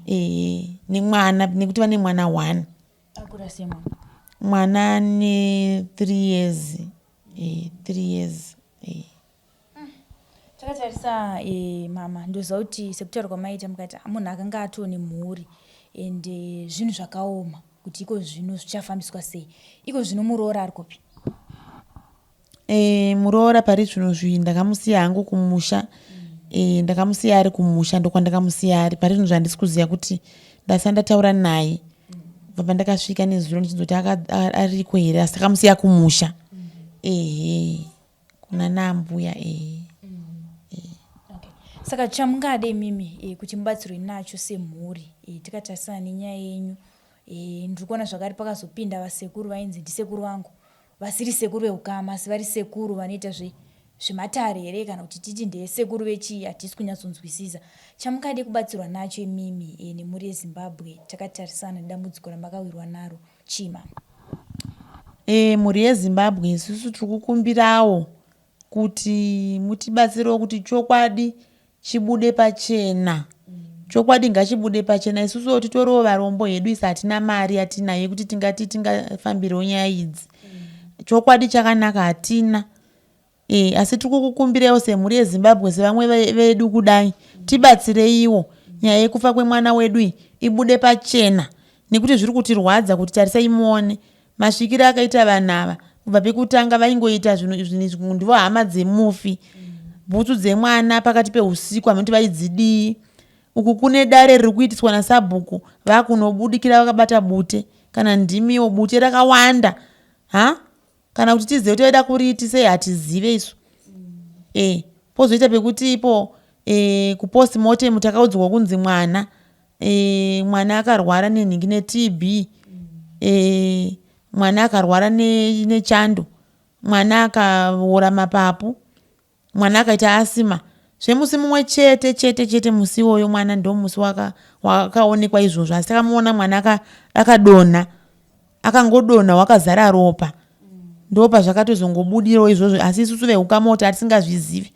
S2: Ehe nemwana nekuti vane mwana one.
S1: Akura sei mwana?
S2: Mwana ane three years. Eh, three years. Eh.
S1: Takatarisa e, mama ndoziva kuti sekutaura kwamaita mukati ah, munhu akanga atoo nemhuri and eh, zvinhu zvakaoma kuti iko zvino zvichafambiswa sei iko zvino muroora ari kupi
S2: e, muroora pari zvino zvi ndakamusiya hangu kumusha mm. e, ndakamusiya ari kumusha ndokwandakamusiya ari pari zvino zvandisi kuziva kuti ndasa ndataura naye kubva pandakasvika nezuro ndichinzoti ariko here asi takamusiya kumusha mm. ehe kuna naambuya ehe
S1: Okay. Saka chamungade imimi e, kuti mubatsirwe nacho semhuri e, tikatarisana nenyaya yenyu e, ndiri kuona zvakare pakazopinda vasekuru vainzi ndisekuru vangu vasiri sekuru veukama asi vari sekuru vanoita zve zvematare here kana kuti titi ndesekuru vechii hatisi kunyatsonzwisisa chamungade kubatsirwa nacho imimi e, nemhuri yezimbabwe takatarisana nedambudziko ramakawirwa naro chii mama
S2: E, mhuri yeZimbabwe isusu tiri kukumbirawo kuti mutibatsirewo kuti chokwadi chibude pachena. Chokwadi ngachibude pachena isusuwo titoriwo varombo hedu isu hatina mari yatinayo yekuti tingati tingafambirewo nyaya idzi. Chokwadi chakanaka hatina. E, asi tiri kukukumbirewo semhuri yeZimbabwe sevamwe vedu kudai tibatsireiwo nyaya yekufa kwemwana wedu iyi ibude pachena nekuti zviri kutirwadza kuti tarisai muone masvikiro akaita vanhu ava kubva pekutanga vaingoita zvinhu izvi ndivo hama dzemufi bhutsu dzemwana pakati peusiku hameno kuti vaidzidii uku kune dare riri kuitiswa nasabhuku vakunobudikira vakabata bute kana ndimiwo bute rakawanda ha kana kuti tizive kuti vaida kuriitisei hatizive isu e pozoita pekuti ipo e, kupost mortem takaudzwa kunzi mwana e, mwana akarwara nenhingi netb e, mwana akarwara nechando ne mwana akaora mapapu Mwana akaita asima zvemusi mumwe chete chete chete musi iwoyo mwana ndomusi wakaonekwa izvozvo asi takamuona mwana akadonha akangodonha wakazara ropa ndopazvakatozongobudirawo izvozvo asi isusu veukama kuti atisingazvizivi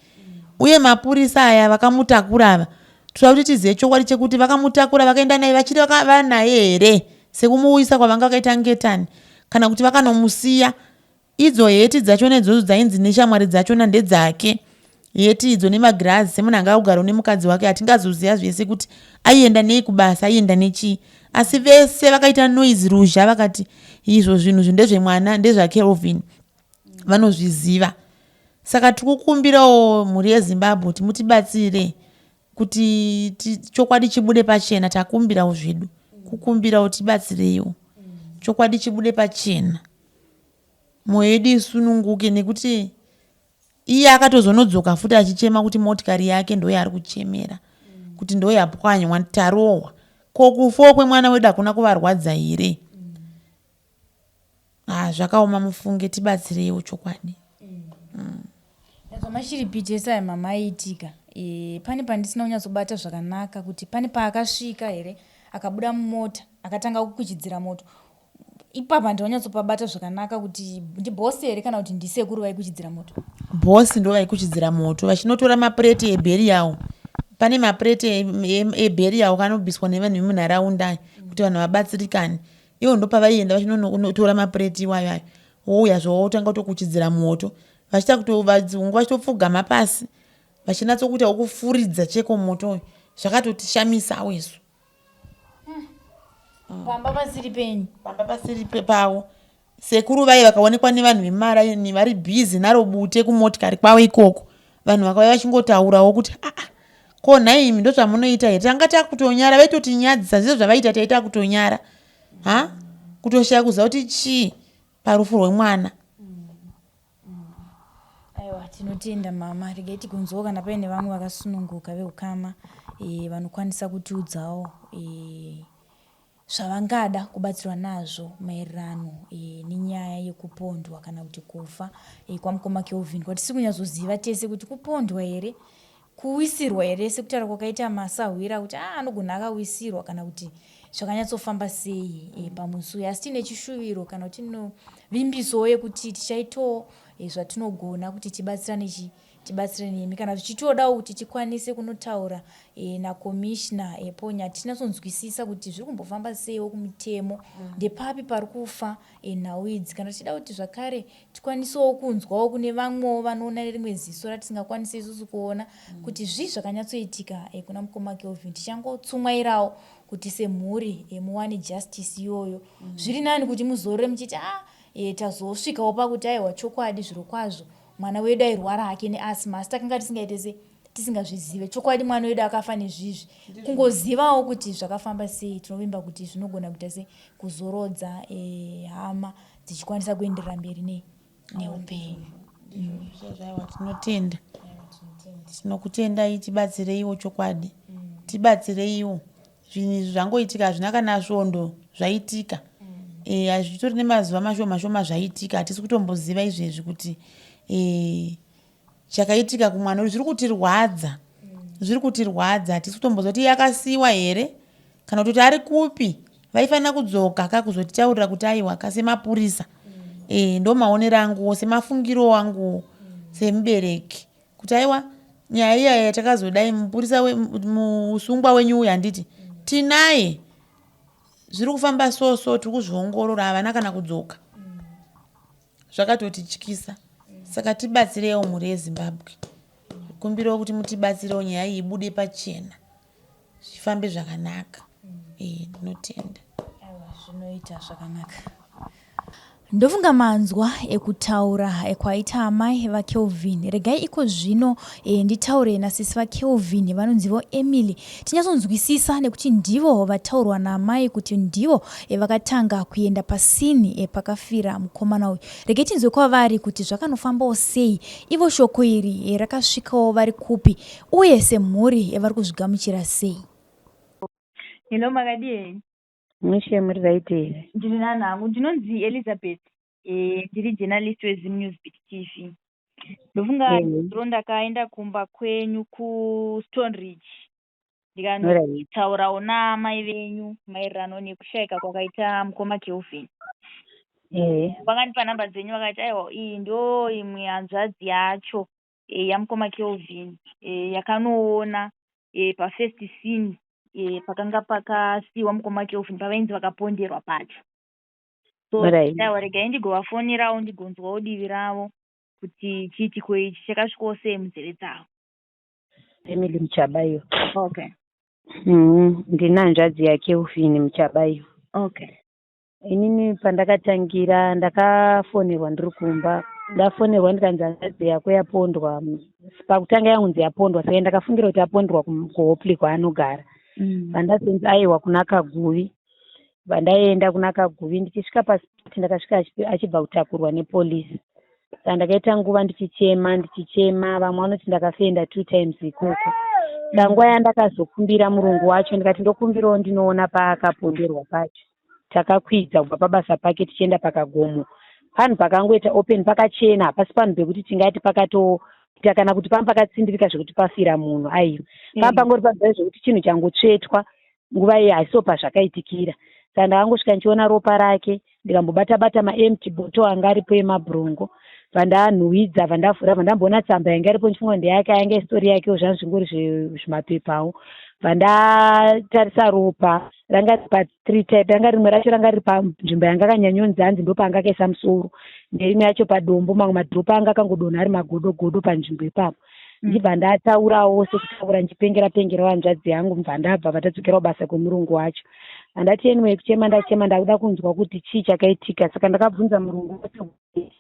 S2: uye mapurisa aya vakamutakura ava toda kuti tizive chokwadi chekuti vakamutakura vakaenda naye vachiri vanaye here sekumuuyisa kwavanga vakaita ngetani kana kuti vakanomusiya Idzo heti dzachona idzodzo dzainzi neshamwari dzachona ndedzake heti idzo nemagirazi semunhu anga akugara nemukadzi wake hatingazoziva zvese kuti aienda nei kubasa aienda nechii asi vese vakaita noise ruzha vakati izvo zvinhu izvi ndezvemwana ndezvakelvin vanozviziva saka tiri kukumbirawo mhuri yezimbabwe kuti mutibatsire kuti chokwadi chibude pachena takumbirawo zvedu kukumbirawo tibatsireiwo chokwadi chibude pachena Moyo yedu isununguke nekuti iye akatozonodzoka futi achichema kuti motikari yake ndoyaari kuchemera kuti ndoyapwanywa tarohwa ko kufawo kwemwana wedu hakuna kuvarwadza here ah, zvakaoma mufunge tibatsireiwo chokwadi
S1: mm. Mashiripiti ese aya mama aiitika. E, pane pandisina kunyatsobata zvakanaka kuti pane paakasvika here akabuda mumota akatanga kukuchidzira moto ipapa handina kunyatsopabata zvakanaka kuti ndibosi here kana kuti ndisekuru vaikuchidzira moto.
S2: Boss ndo vaikuchidzira moto vachinotora mapureti ebheriyawo. Pane mapureti ebheriyawo kanobviswa nevanhu vemunharaunda kuti vanhu vabatsirikane. Ivo ndopavaienda vachinotora mapureti iwayo ayo wouya zvawotanga kutokuchidzira moto vachiita kutovadzungu vachitopfugama pasi vachinatsokuita wokufuridza cheko moto uyu zvakatotishamisawo isu.
S1: Pamba pasiri penyu.
S2: Pamba pasiri pavo. Sekuru vaye vakaonekwa nevanhu vemaraini vari busy naro bute kumotikari kwavo ikoko. Vanhu vakauya vachingotaurawo kuti aa ah, ko nhaimi ndozvamunoita here? Tanga takutonyara vaitotinyadzisa zvese zvavaita taita kutonyara. Ha? Kutoshaya kuziva kuti chii parufu rwemwana.
S1: Aiwa tinotenda mama, regai tigonzwawo kana paine vamwe vakasununguka veukama e, vanokwanisa kutiudzawo e, zvavangada kubatsirwa nazvo maererano e, nenyaya yekupondwa kana kuti kufa e, kwamukoma Kelvin kwatisi kunyatsoziva tese kuti kupondwa here Kuwisirwa here sekutaura kwakaita masahwira kuti ah anogona akawisirwa kana kuti zvakanyatsofamba sei e, pamusi uyu asi tine chishuviro kana kuti tino vimbisowo yekuti tichaitawo e, zvatinogona kuti tibatsirane chi tibatsire nemi kana zvichitodawo kuti tikwanise kunotaura e, nakomishina e, ponya tichinyatsonzwisisa kuti zviri kumbofamba seiwo kumitemo mm. ndepapi pari kufa e, nhau idzi kana tichida kuti zvakare tikwanisewo kunzwawo kune vamwewo vanoona nerimwe ziso ratisingakwanise isusu kuona mm. kuti zvii zvakanyatsoitika eh, kuna mukoma Kelvin tichangotsumwairawo kuti semhuri eh, muwane justice iyoyo mm. zviri nani kuti muzorore muchiti ah eh, tazosvikawo pakuti aiwa chokwadi zviro kwazvo mwana wedu airwara hake neasma asi takanga tisingaite se tisingazvizive chokwadi mwana wedu akafa nezvizvi kungozivawo kuti zvakafamba sei tinovimba kuti zvinogona kuita se kuzorodza eh, hama dzichikwanisa kuenderera mberi nei neupenyu
S2: Zvaiwa tinotenda tinokutendai tibatsireiwo chokwadi tibatsireiwo zvinhu izvi zvangoitika hazvina kana svondo zvaitika e, hazvitori nemazuva mashoma shoma zvaitika hatisi kutomboziva izvezvi kuti e, chakaitika kumwana uyu zviri kutirwadza zviri kutirwadza hatisi kutomboziva kuti yakasiyiwa here kana kutoti ari kupi vaifanira kudzoka ka kuzotitaurira kuti aiwa ka semapurisa e, ndo maonero anguwo semafungiro anguwo semubereki kuti aiwa nyaya iya yatakazodai mupurisa musungwa wenyu uyu handiti tinaye zviri kufamba so so tiri kuzviongorora havana kana kudzoka Zvakatotityisa saka tibatsireiwo mhuri yeZimbabwe. Kumbirawo kuti mutibatsirewo nyaya iyi ibude pachena zvifambe zvakanaka. Eh, ndinotenda.
S1: Aiwa zvinoita zvakanaka. Ndofunga manzwa ekutaura kwaita amai vaKelvin. Regai iko zvino e, nditaure nasisi vaKelvin vanonzivo Emily tinyatsonzwisisa nekuti ndivo vataurwa naamai kuti ndivo e, vakatanga kuenda pasini e, pakafira mukomana uyu. Regai tinzwe kwavari kuti zvakanofambawo sei, ivo shoko iri e, rakasvikawo vari kupi uye semhuri e, vari kuzvigamuchira sei.
S3: Hello, makadii henyu?
S4: Mushe muri right here?
S3: Ndiri nani hangu. Ndinonzi Elizabeth. Eh, ndiri journalist weZim News Beat TV. Ndofunga zuro ndakaenda kumba kwenyu kuStone Ridge ndikanotaurawo naamai venyu maererano nekushaika kwakaita mukoma Kelvin. Vakandipa nhamba dzenyu vakati aiwa iyi ndo imwe hanzvadzi yacho e, yamukoma Kelvin e, yakanoona e, pafirst scene e, pakanga pakasiiwa mukoma Kelvin pavainzi vakaponderwa pacho. So aiwa regai ndigovafonerawo ndigonzwawo divi ravo kuti chiitiko ichi chakasvikawo sei munzeve dzavo.
S4: Emily Muchabayo.
S3: Okay.
S4: Ndina hanzvadzi yaKelvin Muchabayo.
S3: Okay.
S4: Inini pandakatangira ndakafonerwa ndiri kumba ndafonerwa ndikanzi hanzvadzi yako yapondwa pakutanga yaunzi yapondwa saka ndakafungira kuti apondwa kuHopley kwaanogara pandazonzi aiwa kuna Kaguvi Pandaenda kuna Kaguvi ndichisvika paspot ndakasvika achibva kutakurwa nepolice saka ndakaita nguva ndichichema ndichichema vamwe vanoti ndakafenda two times ikoko saka nguva yandakazokumbira murungu wacho ndikati ndokumbirawo ndinoona paakaponderwa pacho takakwidza kubva pabasa pake tichienda pakagomo panhu pakangoita open pakachena hapasi panhu pekuti tingati pakato Kuita kana kuti panga pakatsindirika zvekuti pafira munhu aiwa. Panga pangori panzvimbo zvekuti chinhu changotsvetwa nguva iyo haisiwo pazvakaitikira. Saka ndakangosvika ndichiona ropa rake ndikambobata bata maempty bottle anga aripo emabrongo bvandanhuhwidza bvandavhura bvandamboona tsamba yanga iripo ndichifunga ndeyake yanga isitori yakewo zvanga zvingori zvimapepawo bvandatarisa ropa ranga riri pathree type ranga rimwe racho ranga riri panzvimbo yanga akanyanyonzi hanzi ndopaanga akaisa musoro nerimwe yacho padombo mamwe madhiropa anga akangodonha ari magodo godo panzvimbo ipapo. Ndibva ndataurawo sekutaura ndichipengera pengerawo hanzvadzi yangu ndibva ndabva vatadzokera kubasa kwemurungu wacho. Handati anyway kuchema ndachema ndakuda kunzwa kuti chii chakaitika saka ndakabvunza murungu wacho kuti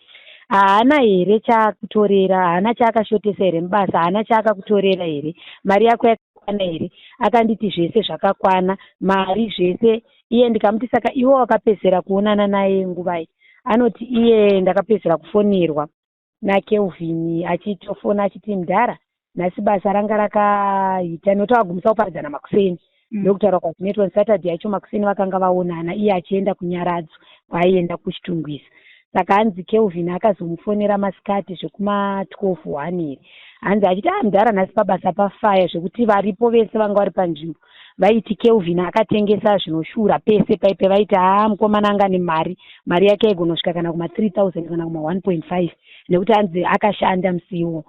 S4: haana here chaakutorera haana chaakashotesa here mubasa haana chaakakutorera here mari yako yakakwana here akanditi zvese zvakakwana mari zvese iye ndikamuti saka iwe wakapedzisira kuonana naye nguvai anoti iye ndakapedzisira kufonerwa naKelvin achitofona achiti mudhara nhasi basa ranga rakaita nekuti vagumisa kuparadzana makuseni. Ndokutaura kwazvinoitwa Saturday yacho makuseni vakanga vaonana iye achienda kunyaradzo kwaaienda kuChitungwiza. Saka hanzi Kelvin akazomufonera masikati zvekuma 12 1 here hanzi achiti ah mudhara nhasi pabasa pafaya zvekuti varipo vese vanga vari panzvimbo vaiti Kelvin akatengesa zvinoshura pese paipe vaiti haa mukomana anga nemari mari yake yaigonosvika kana kuma 3000 kana kuma 1.5 nekuti hanzi akashanda musi iwowo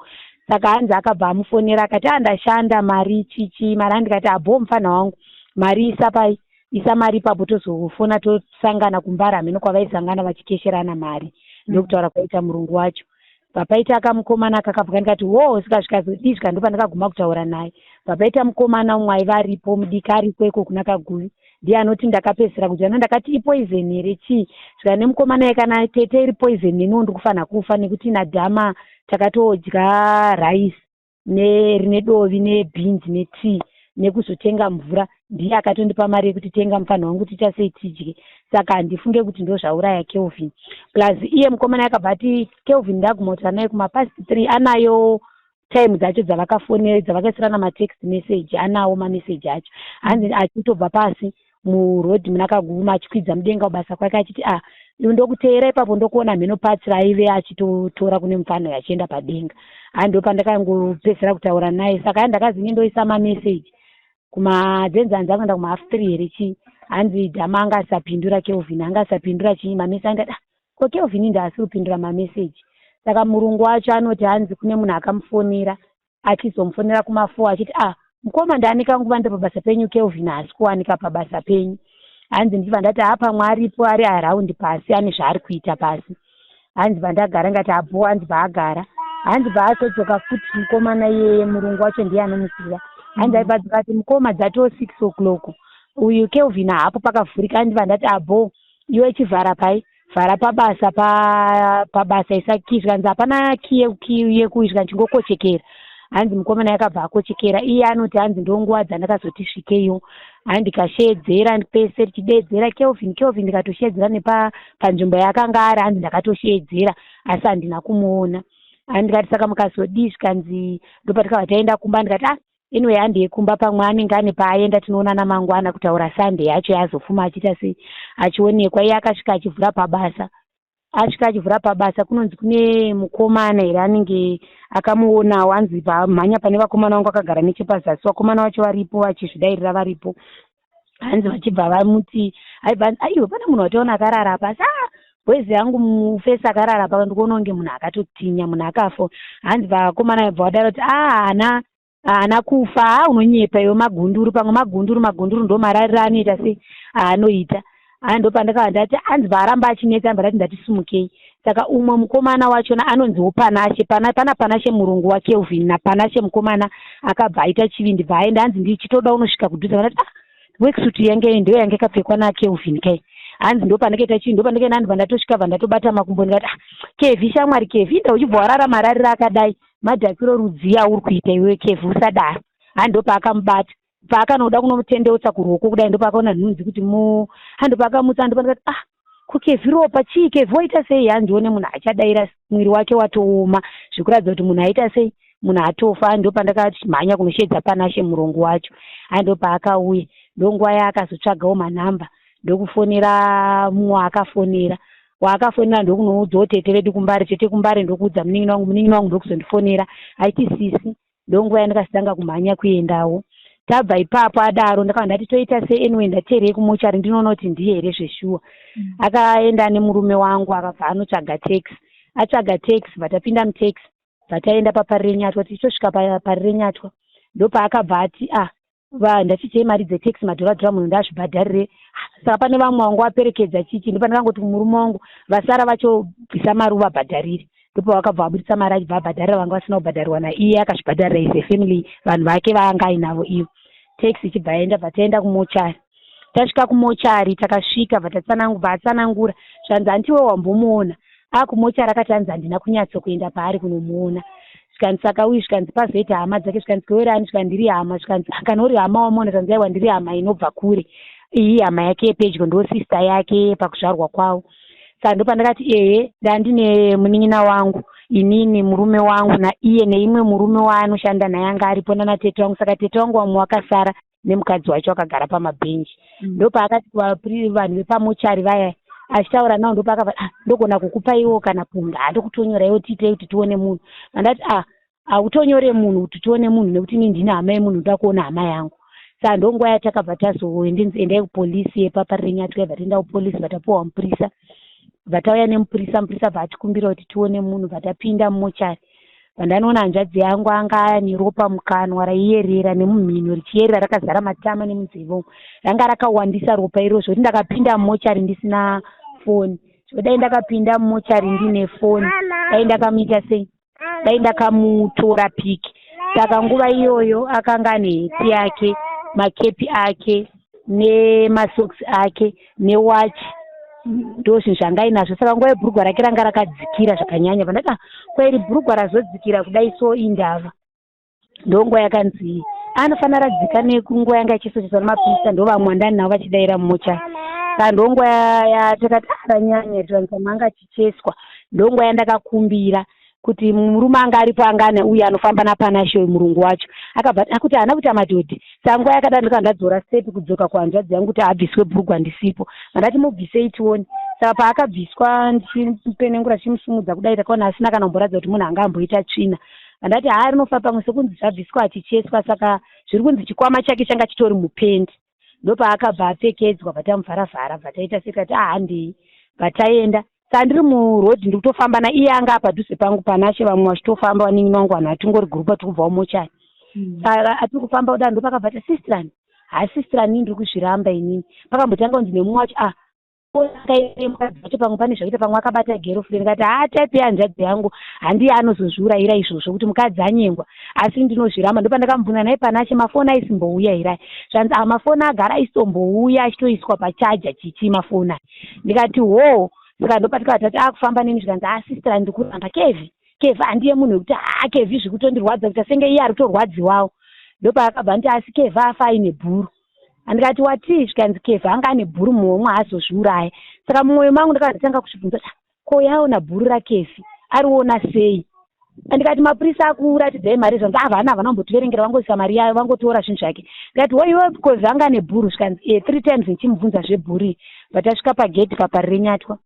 S4: saka hanzi akabva amufonera akati ah ndashanda mari chichi mari andikati abho mufana wangu mari isa pai isa mari ipapo tozofona tosangana kumbara hameno kwavaisangana vachikesherana mari ndokutaura kwaita murungu wacho papaita kamukomana kakabva kandikati wo sika zvikazodii zvika ndopandakaguma kutaura naye papaita mukomana umwe aiva aripo mudiki ariko iko kuna kaguvi ndiye anoti ndakapedzisira kudya no ndakati ipoison here chii zvika nemukomana iye kana tete iri poison neniwo ndikufanira kufa nekuti nadhama takatodya rice nerine dovi nebhinzi netii nekuzotenga mvura ndiye akatondipa mari yekuti tenga mufanha wangu tiita sei tidye saka handifunge kuti ndozvauraya Kelvin plus iye mukomana akabva ati Kelvin ndaguma kutaura naye kumapast 3 anayo time dzacho dzavakafonera dzavakaisirana matext message anawo mameseji acho hanzi achitobva pasi muroad muna Kaguma achikwidza mudenga kubasa kwake achiti ah ndokuteera ipapo ndokuona mheno patsi raive achitotora kune mufana uyo achienda padenga ha ndopandakangopedzisira kutaura naye saka ha ndakazinge ndoisa mameseji kumadzenza hanzi akuenda kuma half three here chii hanzi dhama anga asapindura Kelvin anga asapindura chii mameseji anga da ko Kelvin ndaasi kupindura mameseji saka murungu wacho anoti hanzi kune munhu akamufonera achizomufonera kuma four achiti ah mukoma ndanika nguva ndiri pabasa penyu Kelvin haasi kuwanika pabasa penyu hanzi ndichibva ndati haa pamwe aripo ari around pasi ane zvaari kuita pasi hanzi vandagara ngati abho hanzi paagara hanzi paazodzoka futi mukomana iyeye murungu wacho ndiye anomuziva hanzi aibva adzoka ati mukoma dzatoo 6 o'clock uyu Kelvin haapo pakavhurika hanzi vandati abho iwe chivhara pai vhara pabasa pabasa isa key zvikanzi hapana key yekuiswa ndichingokochekera hanzi mukomana yakabva akochekera iye anoti hanzi ndonguva dzandakazoti svikeiwo handikasheedzera pese tichideedzera Kelvin Kelvin ndikatosheedzera nepanzvimbo yaakanga ari hanzi ndakatosheedzera asi handina kumuona handikati saka mukazodii zvikanzi ndopatikabva taenda kumba ndikati ah anyway handei kumba pamwe anenge ane paaenda tinoonana mangwana kutaura Sunday yacho yaazofuma achiita sei achionekwa iye akasvika achivhura pabasa asvika achivhura pabasa kunonzi kune mukomana here anenge akamuonawo hanzi pamhanya pane vakomana vangu vakagara nechepazasi vakomana vacho varipo vachizvidairira varipo hanzi vachibva vamuti aibva aiwa pane munhu wataona akarara pasi ah boys yangu mufesi akarara paka ndikuona kunge munhu akatotinya munhu akafa hanzi vakomana vaibva vadaro kuti ah haana haana kufa ha unonyepa iwe magunduru pamwe magunduru magunduru ndo marariro anoita sei aanoita haa ndopandakava ndati hanzi vaaramba achinetsa anobva ndati ndatisumukei saka umwe mukomana wachona anonziwo Panashe pana, pana Panashe murungu waKelvin naPanashe mukomana akabva aita chivindi bva aenda hanzi ndichitoda unosvika kudhuze vanati ah worksuit yange ndiyo yange yakapfekwa naKelvin kai hanzi ndo pandakaita chii ndo pandakaenda ndibva ndatosvika bva ndatobata makumbo ndikati ah Kevi shamwari Kevi inda uchibva warara marariro akadai madhakiro rudzii auri kuita iwewe Kevi usadaro hanzi ndopaakamubata paakanoda kunomutendeutsa kuruoko kudai ndopaakaona nhunzi kuti mu hando paakamutsa ndo pandakati ah ko Kevi ropa chii Kevi waita sei handione munhu achadaira mwiri wake watooma zvikuratidza kuti munhu aita sei munhu atofa ndo pandakamhanya kunoshedza Panashe murungu wacho hando paakauya ndonguva yaakazotsvagawo manhamba ndokufonera mumwe akafonera. Waakafonera ndokunoudzawo tete vedu kuMbare, tete kuMbare ndokuudza munin'ina wangu, munin'ina wangu ndokuzondifonera aiti sisi. Ndonguva yandakazotanga kumhanya kuendawo. Tabva ipapo adaro ndakabva ndati toita sei anyway ndateerei kumochari ndinoona kuti ndiye here zveshuwa. Akaenda nemurume wangu akabva anotsvaga taxi. Atsvaga taxi bva tapinda mutaxi bva taenda paParirenyatwa. Tichitosvika paParirenyatwa ndopaakabva ati ah ndachitei mari dzetaxi madhora dhora munhu ndazvibhadharire. Saka pane vamwe vanga vaperekedza chichi ndopandakangoti kumurume wangu vasara vacho bvisa mari uvabhadharire. Ndopavakabva vabudisa mari achibva abhadharira vanga vasina kubhadharirwa naiye akazvibhadharira as a family vanhu vake vaanga ainavo ivo. Taxi ichibva yaenda bva taenda kumochari. Tasvika kumochari takasvika bva atsanangura zvanzi handiwe wambomuona akumochari akati hanzi handina kunyatsokuenda paari kunomuona. Zvikanzi saka uyu zvikanzi pazoita hama dzake zvikanzi kweuri ani zvikanzi ndiri hama zvikanzi kana uri hama wamuona zvikanzi aiwa ndiri hama inobva kure iyi hama yake yepedyo ndo sister yake pakuzvarwa kwavo. Saka ndopandakati ehe ndandine munin'ina wangu inini murume wangu naiye neimwe murume waanoshanda naye anga aripo nana tete wangu. Saka tete wangu vamwe vakasara nemukadzi wacho akagara pamabhenji. Ndopaakati vanhu vepamochari vaya achitaura navo ndopaakabva ah ndogona kukupaiwo kana punga handokutonyora tiitei kuti tione munhu. Vandati ah hautonyore munhu kuti tione munhu nekuti ini ndine hama yemunhu ndoda kuona hama yangu. Saka ndonguva yatakabva tazoendai endai kupolisi yepaParirenyatwa bva taenda kupolisi bva tapuwa mupurisa bva tauya nemupurisa mupurisa bva atikumbira kuti tione munhu bva tapinda mumochari. Bva ndanoona hanzvadzi yangu anga ane ropa mukanwa raiyerera nemumhino richiyerera rakazara matama nemunzeve umu. Ranga rakawandisa ropa iroro zvokuti ndakapinda mumochari ndisina foni. Zvodai ndakapinda mumochari ndine foni dai ndakamuita sei? Dai ndakamutora piki. Saka nguva iyoyo akanga ane heti yake, makepi ake nemasokisi ake newachi ndo zvinhu zvanga ainazvo. Saka nguva yebhurugwa rake ranga rakadzikira zvakanyanya. Pandati ah ko iri bhurugwa razodzikira kudai so indava. Ndonguva yakanzi anofanira radzika nekunguva yanga ichisocheswa nemapurisa ndo vamwe vandani navo vachidaira mumochari. Saka ndonguva yatakati ah ranyanya iri vanhu anga achicheswa. Ndonguva yandakakumbira kuti murume anga aripo anga ane uye anofamba naPanashe murungu wacho akabva akuti haana kuita madhodhi. Saka nguva yakadaro ndakabva ndadzora step kudzoka kuhanzvadzi yangu kuti abviswe bhurugwa ndisipo. Ndati mubvisei tione. Saka paakabviswa ndichipenengura tichimusimudza kudai takaona asina kana kumboratidza kuti munhu anga amboita tsvina. Ndati haa rinofa pamwe sekunzi zvabviswa achicheswa saka zviri kunzi chikwama chake changa chitori mupendi. Ndopaakabva apfekedzwa bva tamuvhara-vhara bva taita sekati ah handei bva taenda. Saka ndiri murodhi ndiri kutofamba naiye anga apadhuze pangu Panashe vamwe vachitofamba vanin'ina vangu vanhu vatingori gurupu tiri kubvawo mochari. Saka atiri kufamba kudaro ndopakabva ati sistrani haa sistrani ndiri kuzviramba inini. Pakambotanga kunzi nemumwe wacho ah mukadzi wacho pamwe pane zvakuita pamwe akabata girlfriend ndikati haa type yehanzvadzi yangu handiye anozozviurayira izvozvo kuti mukadzi anyengwa asi ndinozviramba. Ndopandakamubvunza naye Panashe mafoni aisimbouya here aya zvanzi ah mafoni agara aisitombouya achitoiswa pachaja chichi mafoni aya. Ndikati hoo saka ndopatikabva tati akufamba neni zvikanzi ah sister ndiri kuramba Kevi Kevi handiye munhu wekuti haa Kevi zviri kutondirwadza kuita senge iye ari kutorwadziwawo. Ndopaakabva nditi asi Kevi afa aine bhuru. Andikati watii zvikanzi Kevi anga ane bhuru muhomwe haazozviuraya. Saka mumwoyo mangu ndakabva ndatanga kuzvibvunza kuti ko yaona bhuru raKevi ariona sei? Andikati mapurisa akuratidzai mari zvanzi havana havana kumbotiverengera vangoisa mari yayo vangotora zvinhu zvake. Ndikati wo iwe Kevi anga ane bhuru zvikanzi 3 times ndichimubvunza zvebhuru iri. Bva tasvika pagedhi paParirenyatwa.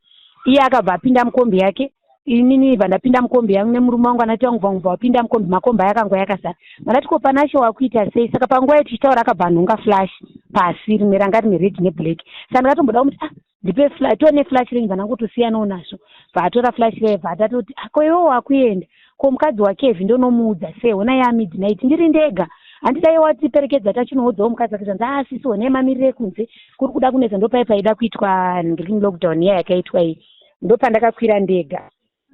S4: Iye akabva apinda mukombi yake inini bva ndapinda mukombi yangu nemurume wangu anati wangu bva wapinda mukombi makombi aya akangova yakazara. Ndati ko Panashe wakuita sei? Saka panguva yetichitaura akabva anhonga flash pasi rimwe ranga rine red neblack. Saka ndakatomboda kumuti ah ndipe flash tione flash renyu bva ndangotosiyanawo nazvo. Bva atora flash reye bva atatoti ah ko iwewe wakuenda ko mukadzi waKevi ndonomuudza sei hona yamidnight ndiri ndega handidai watiperekedza tachinoudzawo mukadzi wake zvanzi ah sisi honai mamiriro ekunze kuri kuda kunetsa ndopai paida kuitwa green lockdown iya yakaitwa iyi ndopandakakwira ndega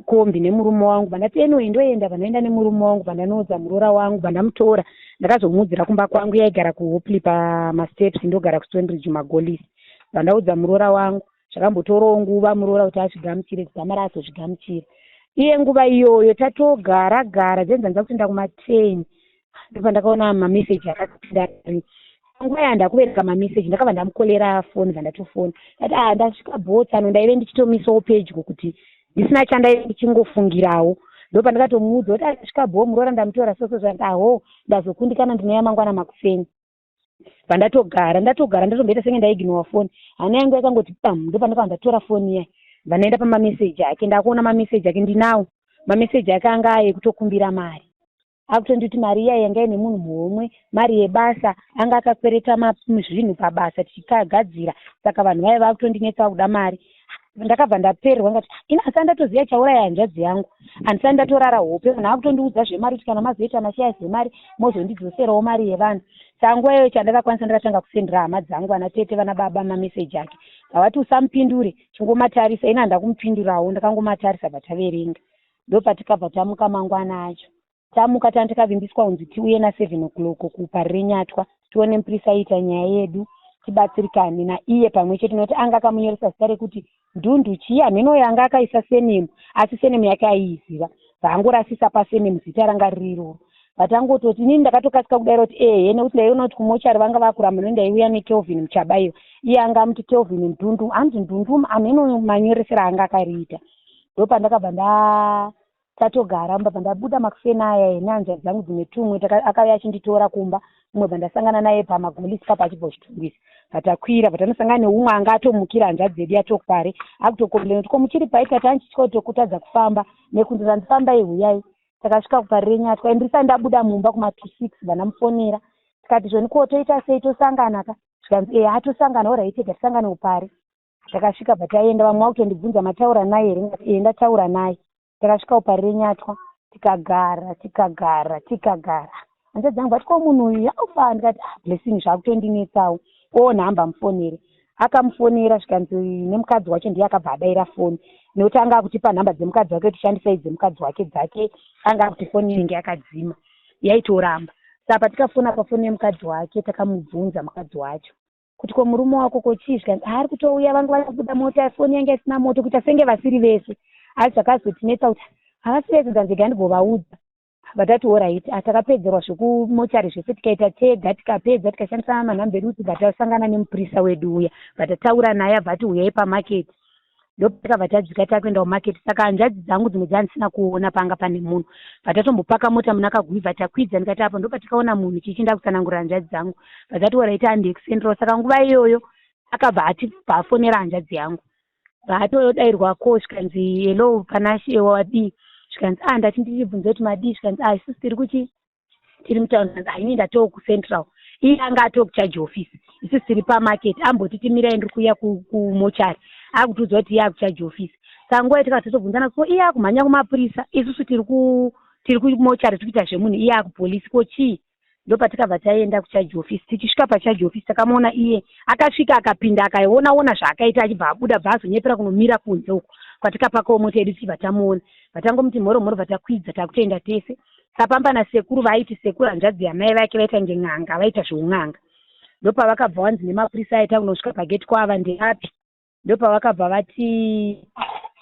S4: kombi nemurume wangu vandati anyway ndoenda vandaenda nemurume wangu vandanoudza muroora wangu vandamutora ndakazomuudzira kumba kwangu yaigara kuHopley pamasteps ndogara kuStoneridge Magolisi vandaudza muroora wangu zvakambotorawo nguva muroora kuti azvigamuchire kudzamara azozvigamuchira iye nguva iyoyo tatogara gara dzenza kutoenda kuma10 ndopandakaona mameseji akapinda nguva yandakuverenga mameseji ndakabva ndamukolera foni bvandatofona ndati ah ndasvika Botsano ndaive ndichitomisawo pedyo kuti ndisina chandaive ndichingofungirawo ndopandakatomuudza kuti ndasvika bho muroora ndamutora so so zvanzi aho ndazokundikana ndinouya mangwana makuseni pandatogara ndatogara ndatomboita senge ndaignora foni hana yangu yakangoti pam ndopandakabva ndatora foni iya. Bva ndaenda pamameseji ake, ndakuona mameseji ake, ndinawo mameseji ake anga ekutokumbira mari, akutonditi mari iya yanga ine munhu muhomwe, mari yebasa, anga akakwereta zvinhu pabasa tichikagadzira. Saka vanhu vaiva vakutondinetsa kuda mari. Ndakabva ndapererwa, ngati ini handisati ndatoziva chauraya hanzvadzi yangu, handisati ndatorara hope, munhu akutondiudza zvemari kuti kana mazoita mashares emari mozondidzoserawo mari yevanhu. Saka nguva iyoyo chandakakwanisa, ndakatanga kusendera hama dzangu, vana tete, vana baba, mameseji ake. Vavati usamupindure, chingomatarisa. Ini handa kumupindurawo, ndakangomatarisa. Bva taverenga, ndopatikabva tamuka mangwana acho. Tamuka, tanga takavimbiswa kunzi tiuye na7 o'clock kuParirenyatwa, tione mupurisa aita nyaya yedu, tibatsirikane naiye pamwe chete, nokuti anga akamunyoresa zita rekuti Ndundu chii, hamenoyo anga akaisa surname, asi surname yake aiiziva, vaangorasisa pasurname, zita ranga riri iroro. Vatangototi inini ndakatokasika kudaira kuti ehe, nekuti ndaiona kuti kumochari vanga vakuramba, nekuti ndaiuya neKelvin Muchabaiwa, iye anga amuti Kelvin Ndundu, hanzi Ndundu, hameno manyoresero anga akariita. Ndopandakabva nda tatogara mumba, pandabuda makuseni aya nehanzvadzi dzangu dzimwe tumwe, akauya achinditora kumba. Mumwe bva ndasangana naye pamagolisi papa achibva kuChitungwiza. Bvatakwira, bvatanosangana neumwe anga atomukira hanzvadzi yedu yatokpare, akutokomplaina kuti ko muchiri pai? Tati andichitya kutotadza kufamba nekunzi ranzi fambai, huyai. Takasvika kuParirenyatwa, and ndisati ndabuda mumba kuma 5:55, vandamufonera, tikati zvoni ko toita sei, tosangana ka? Zvikanzi eya, atosangana, alright, tega tisangane upare. Takasvika, bva taenda. Vamwe vakutondibvunza, mataura naye here? Ngati ee, ndataura naye. Takasvika kuParirenyatwa, tikagara, tikagara, tikagara. Hanzvadzi dzangu vati ko munhu uyu yaufa? Ndikati ah, Blessing, zvakutondinetsawo. O nhamba mufonere. Akamufonera, zvikanzi nemukadzi wacho ndiye akabva adaira foni, nekuti anga akutipa nhamba dzemukadzi wake kuti shandisai dzemukadzi wake, dzake anga akuti foni inenge yakadzima, yaitoramba. Saka patikafona pafoni yemukadzi wake, takamubvunza mukadzi wacho kuti ko murume wako ko chii? Zvikanzi ari kutouya, vanga vari kubuda mota, foni yanga isina moto, kuita senge vasiri vese. Asi zvakazotinetsa kuti havasi vese. Nzanzi rega ndigovaudza. Vatati alright. Takapedzerwa zvekumochari zvese, tikaita tega, tikapedza, tikashandisa manhamba edu kuti tasangana nemupurisa wedu uya. Vatataura naye, abva ati huyai pamaketi. Ndopatakabva tadzika takuenda kumaketi. Saka hanzvadzi dzangu dzimwe dzandisina kuona panga pane munhu, vatatombopaka mota muna Kaguvi, takwidza. Ndikati apo ndopatikaona munhu chichinda kutsanangurira hanzvadzi dzangu. Vatati alright, handei kuCentral. Saka nguva iyoyo akabva atibva afonera hanzvadzi yangu, vaatodairwa ko, zvikanzi hello Panashe, wadii? Zvikanzi ah, ndati ndichibvunza kuti madii. Zvikanzi ah, isusu tiri kuchi tiri mutauni. Zvikanzi ah, ini ndatoo kuCentral, iye anga atoo kucharge office, isusu tiri pamaketi. Amboti timirai, ndiri kuuya kumochari, akutiudza kuti iye akucharge office. Saka nguva yatikati totobvunzana, ko iye akumhanya kumapurisa, isusu tiri kumochari tiri kuita zvemunhu, iye akupolisi, ko chii? Ndopatikabva taenda kucharge office. Tichisvika pacharge office, takamuona iye akasvika, akapinda, akaona ona zvaakaita, achibva abuda, bva azonyepera kunomira kunze uko kwatikapakawo mota yedu. Tichibva tamuona, vatangomuti mhoro mhoro, bva takwidza, takutoenda tese. Sapamba nasekuru vaaiti sekuru hanzvadzi yamai vake, vaita ngen'anga, vaita zveun'anga. Ndopavakabva wanzi nemapurisa aita kunosvika pageti kwava ndeapi. Ndopavakabva vati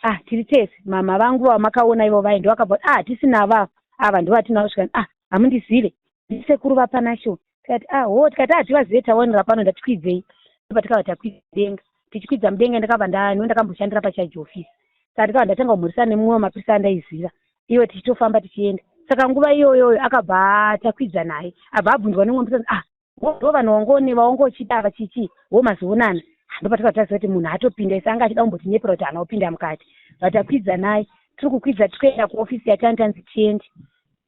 S4: ah, tiri tese, mama vangu vamakaona ivo vai. Ndovakabva kuti ah, tisinava ava, ndovatinavo. Svikani ah, hamundizive, ndisekuru vaPanasho. Tikati ah, ho, tikati ah, tivazive, taonera pano, ndatikwidzei. Ndopatikabva takwidza mudenga. Tichikwidza mudenga, ndakabva ndano ndakamboshandira pacharge office, saka ndikabva ndatanga kumhurisana nemumwe wemapurisa andaiziva iwe, tichitofamba tichienda. Saka nguva iyoyoyo akabva takwidza naye, abva abvunzwa nemumwe mupurisa, ah, ndo vanhu wangone vawangochida ava chichi wo mazoonana. Ndopatikabva taziva kuti munhu atopinda, isi anga achida kumbotinyepera kuti haana kupinda mukati. Vatakwidza naye, tiri kukwidza tikuenda kuofisi yatani tanzi tiende.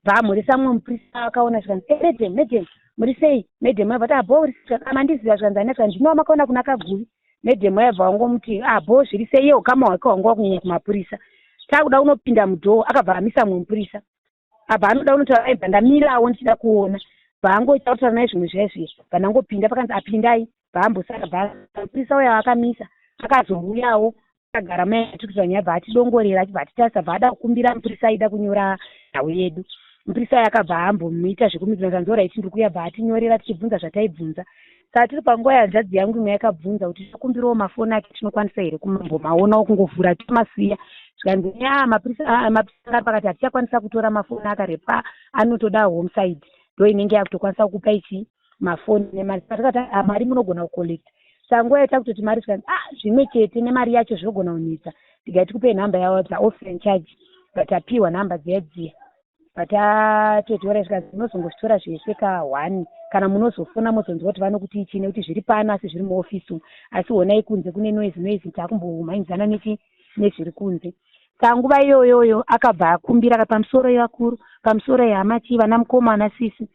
S4: Bva amhoresa mumwe mupurisa akaona, zvikanzi e madam, madam, muri sei madam? Vati abo mandiziva? Zvikanzi ana, zvikanzi ndinova makaona kuna Kaguvi madam. Aibva wangomuti abo zviri sei, iye ukama hwake hwanga wakunyanya kumapurisa. Takuda kunopinda mudoor, akabva amisa mumwe mupurisa, abva anoda kunotaura, aibva ndamirawo ndichida kuona, bvaangoita kutaura naye zvimwe zviya zviya. Bva ndangopinda, pakanzi apindai, bvaambosara. Bva mupurisa uya akamisa akazouyawo, akagara mai tiri kuita nyaya, bva atidongorera, achibva atitarisa, bva ada kukumbira mupurisa aida kunyora nhau yedu. Mupurisa uya akabva ambomuita zvekumidzira, kanzi alright, ndiri kuuya. Bva atinyorera, tichibvunza zvataibvunza. Saka tiri panguva yehanzvadzi yangu imwe yakabvunza kuti tokumbirawo mafoni ake, tinokwanisa here kumbomaonawo, kungovhura tomasiya? Zvikanzi ya, mapurisa anga ari pakati, hatichakwanisa kutora mafoni, akarepwa, anotoda homicide, ndo inenge yakutokwanisa kukupa ichi mafoni nemari. Saka tikati mari munogona kucollecta. Saka nguva yaita kutoti mari, zvikanzi ah, zvimwe chete nemari yacho zvinogona kunetsa, tigai tikupei nhamba yavo dzaofficer in charge. Vatapiwa nhamba dziya dziya, vatatotora, zvikanzi munozongozvitora zvese ka1, kana munozofona mozonzwa kuti vanokuti ichi, nekuti zviri pano asi zviri muofisi umu, asi honai kunze kune noise noise, takumbomhanyidzana nechi. Nezviri kunze. Saka nguva iyoyoyo akabva akumbira akati pamusoro yevakuru, pamusoro yehama chii vana mukoma vana sisi.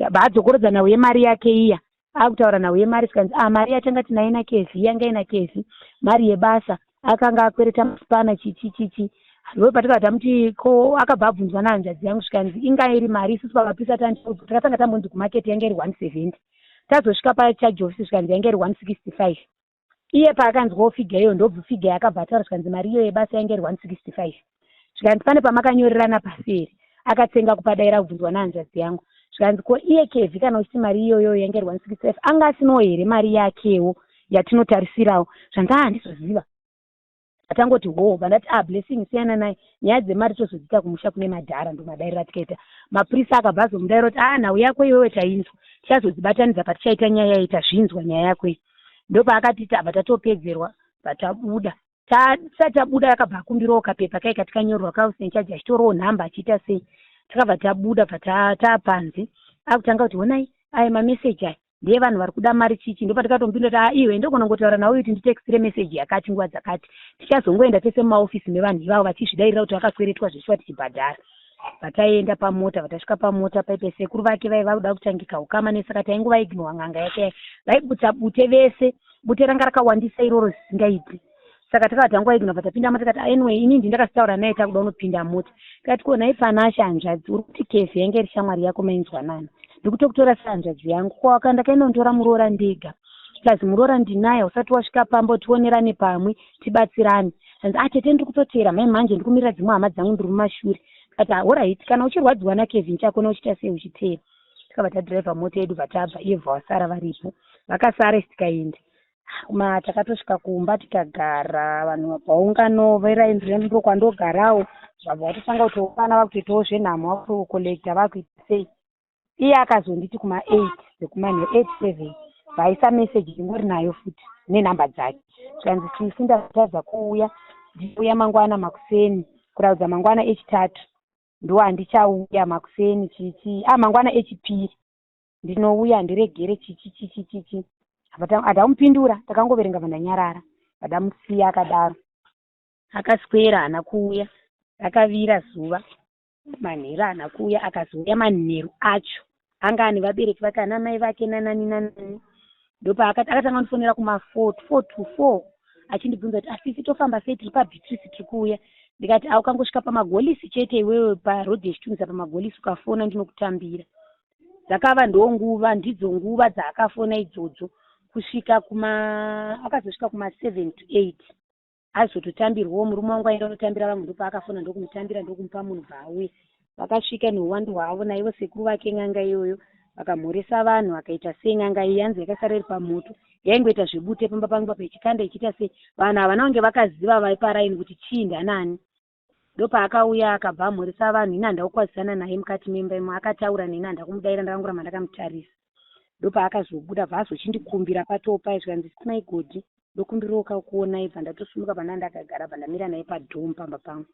S4: Bva adzokorodza nhau yemari yake iya. Akutaura nhau yemari zvikanzi ah mari yatanga tinayo naKevy yanga ina Kevy mari yebasa akanga akwereta masipana chichi chichi. Ndipo patakabva tamuti ko akabva abvunzwa nehanzvadzi yangu zvikanzi inga iri mari isusu pamapurisa takatanga tambonzi kumarket yanga iri 170 tazosvika pacharge office zvikanzi yanga iri 165. Iye paakanzwawo figure iyoyo ndobva figure yaakabva ataura zvikanzi mari iyoyo yebasa yange iri 165. Zvikanzi pane pamakanyorerana pasi here? Akatsenga kupadaira kubvunzwa nehanzvadzi yangu. Zvikanzi ko iye Kevy kana uchiti mari iyoyo yange iri 165 anga asinawo here mari yakewo yatinotarisirawo? Zvikanzi ah handizoziva. Atangoti hoo vandati ah Blessing siyana naye nyaya dzemari tozodziita kumusha kune madhara ndomadairiro atikaita. Mapurisa akabva azomudaira kuti ah nhau yako iwewe tainzwa tichazodzibatanidza patichaita nyaya iyi tazvinzwa nyaya yako iyi. Ndopaakati tabva tatopedzerwa bvatabuda. Tisati tabuda akabva akumbirawo kapepa kaye katikanyorerwa kahouse in charge achitorawo nhamba achiita sei. Takabva tabuda bva taapanze akutanga kuti honai aya mameseji aya ndeyevanhu vari kuda mari chichi ndopatikatombinda kuti ah iwe ndogona kungotaura nawe kuti nditextire message yakati nguva dzakati tichazongoenda tese mumaofisi mevanhu ivavo vachizvidairira kuti vakakweretwa zveshuwa tichibhadhara vataienda pamota vatasvika pamota paipe sekuru vake vaiva kuda kutangika ukama nesaka taingova ignowa n'anga yake vaibutsa bute vese bute ranga rakawandisa iroro zvisingaiti Saka takabva tangoignore bva tapinda mota tikati anyway ini ndini ndakazitaura naye takuda unopinda mota. Tikati ko nhai Panashe hanzvadzi uri kuti Kevy yange iri shamwari yako mainzwanana. Ndikutokutora sehanzvadzi yangu ko waka ndakaenda kundotora muroora ndega. Plus muroora ndinaye usati wasvika pamba tionerane pamwe tibatsirane. Zvanzi ah tete ndiri kutoteera mhai manje ndiri kumirira dzimwe hama dzangu ndiri mumashure. Tikati ah horaiti kana uchirwadziwa naKevy ndichakona uchiita sei uchiteera. Takabva tadriver mota yedu bva tabva iye bva vasara varipo. Vakasara isi tikaenda. Ma takatosvika kumba tikagara vanhu vaungano veraini ndokwandogarawo vabva vatotanga kutoungana vakutoitawo zvenhamo vakutocollecta vakuita sei iye akazonditi kuma 8 dzekumanheru 8 7 vaisa message ndingori nayo futi nenhamba dzake zvikanzi sisi ndatadza kuuya ndiuya mangwana makuseni kuraudza mangwana echitatu ndo handichauya makuseni chichi ah mangwana echipiri ndinouya handiregere chichi chichi chichi handamupindura takangoverenga vandanyarara vandamusiya akadaro akaswera haana kuuya rakavira zuva manheru haana kuuya akazouya manheru acho anga ane vabereki vake ana mai vake nanani nanani ndopaakati akatanga kundifonera kuma 4 4 to 4 achindibvunza kuti asisi tofamba sei tiri pabeatrice tiri kuuya ndikati a ukangosvika pamagolisi chete iwewe paroad yechitungisa pamagolisi ukafona ndinokutambira Dzakava ndonguva ndidzo nguva dzaakafona idzodzo kusvika kuma akazosvika kuma 7 to 8 azototambirwawo murume wangu aenda unotambira vamwe ndopaakafona ndokumutambira ndokumupa munhu bvaauya vakasvika neuwandu hwavo naivo sekuru vake n'anga iyoyo vakamhoresa vanhu vakaita sei n'anga iyi yanzi yakasara iri pamoto yaingoita zvebute pamba pangu papa ichikanda ichiita sei vanhu havana kunge vakaziva vaiparaini kuti chii ndanani Ndopaakauya akabva amhoresa vanhu ini handina kukwazisana naye mukati memba imo akataura neni handina kumudaira ndakangoramba ndakamutarisa. Ndopaakazobuda bva azochindikumbira patoo paye zvikanzi sisi mai Gody ndokumbirawo ka kukuonai bva ndatosimuka pandanga ndakagara bva ndamira naye padoor pamba pangu.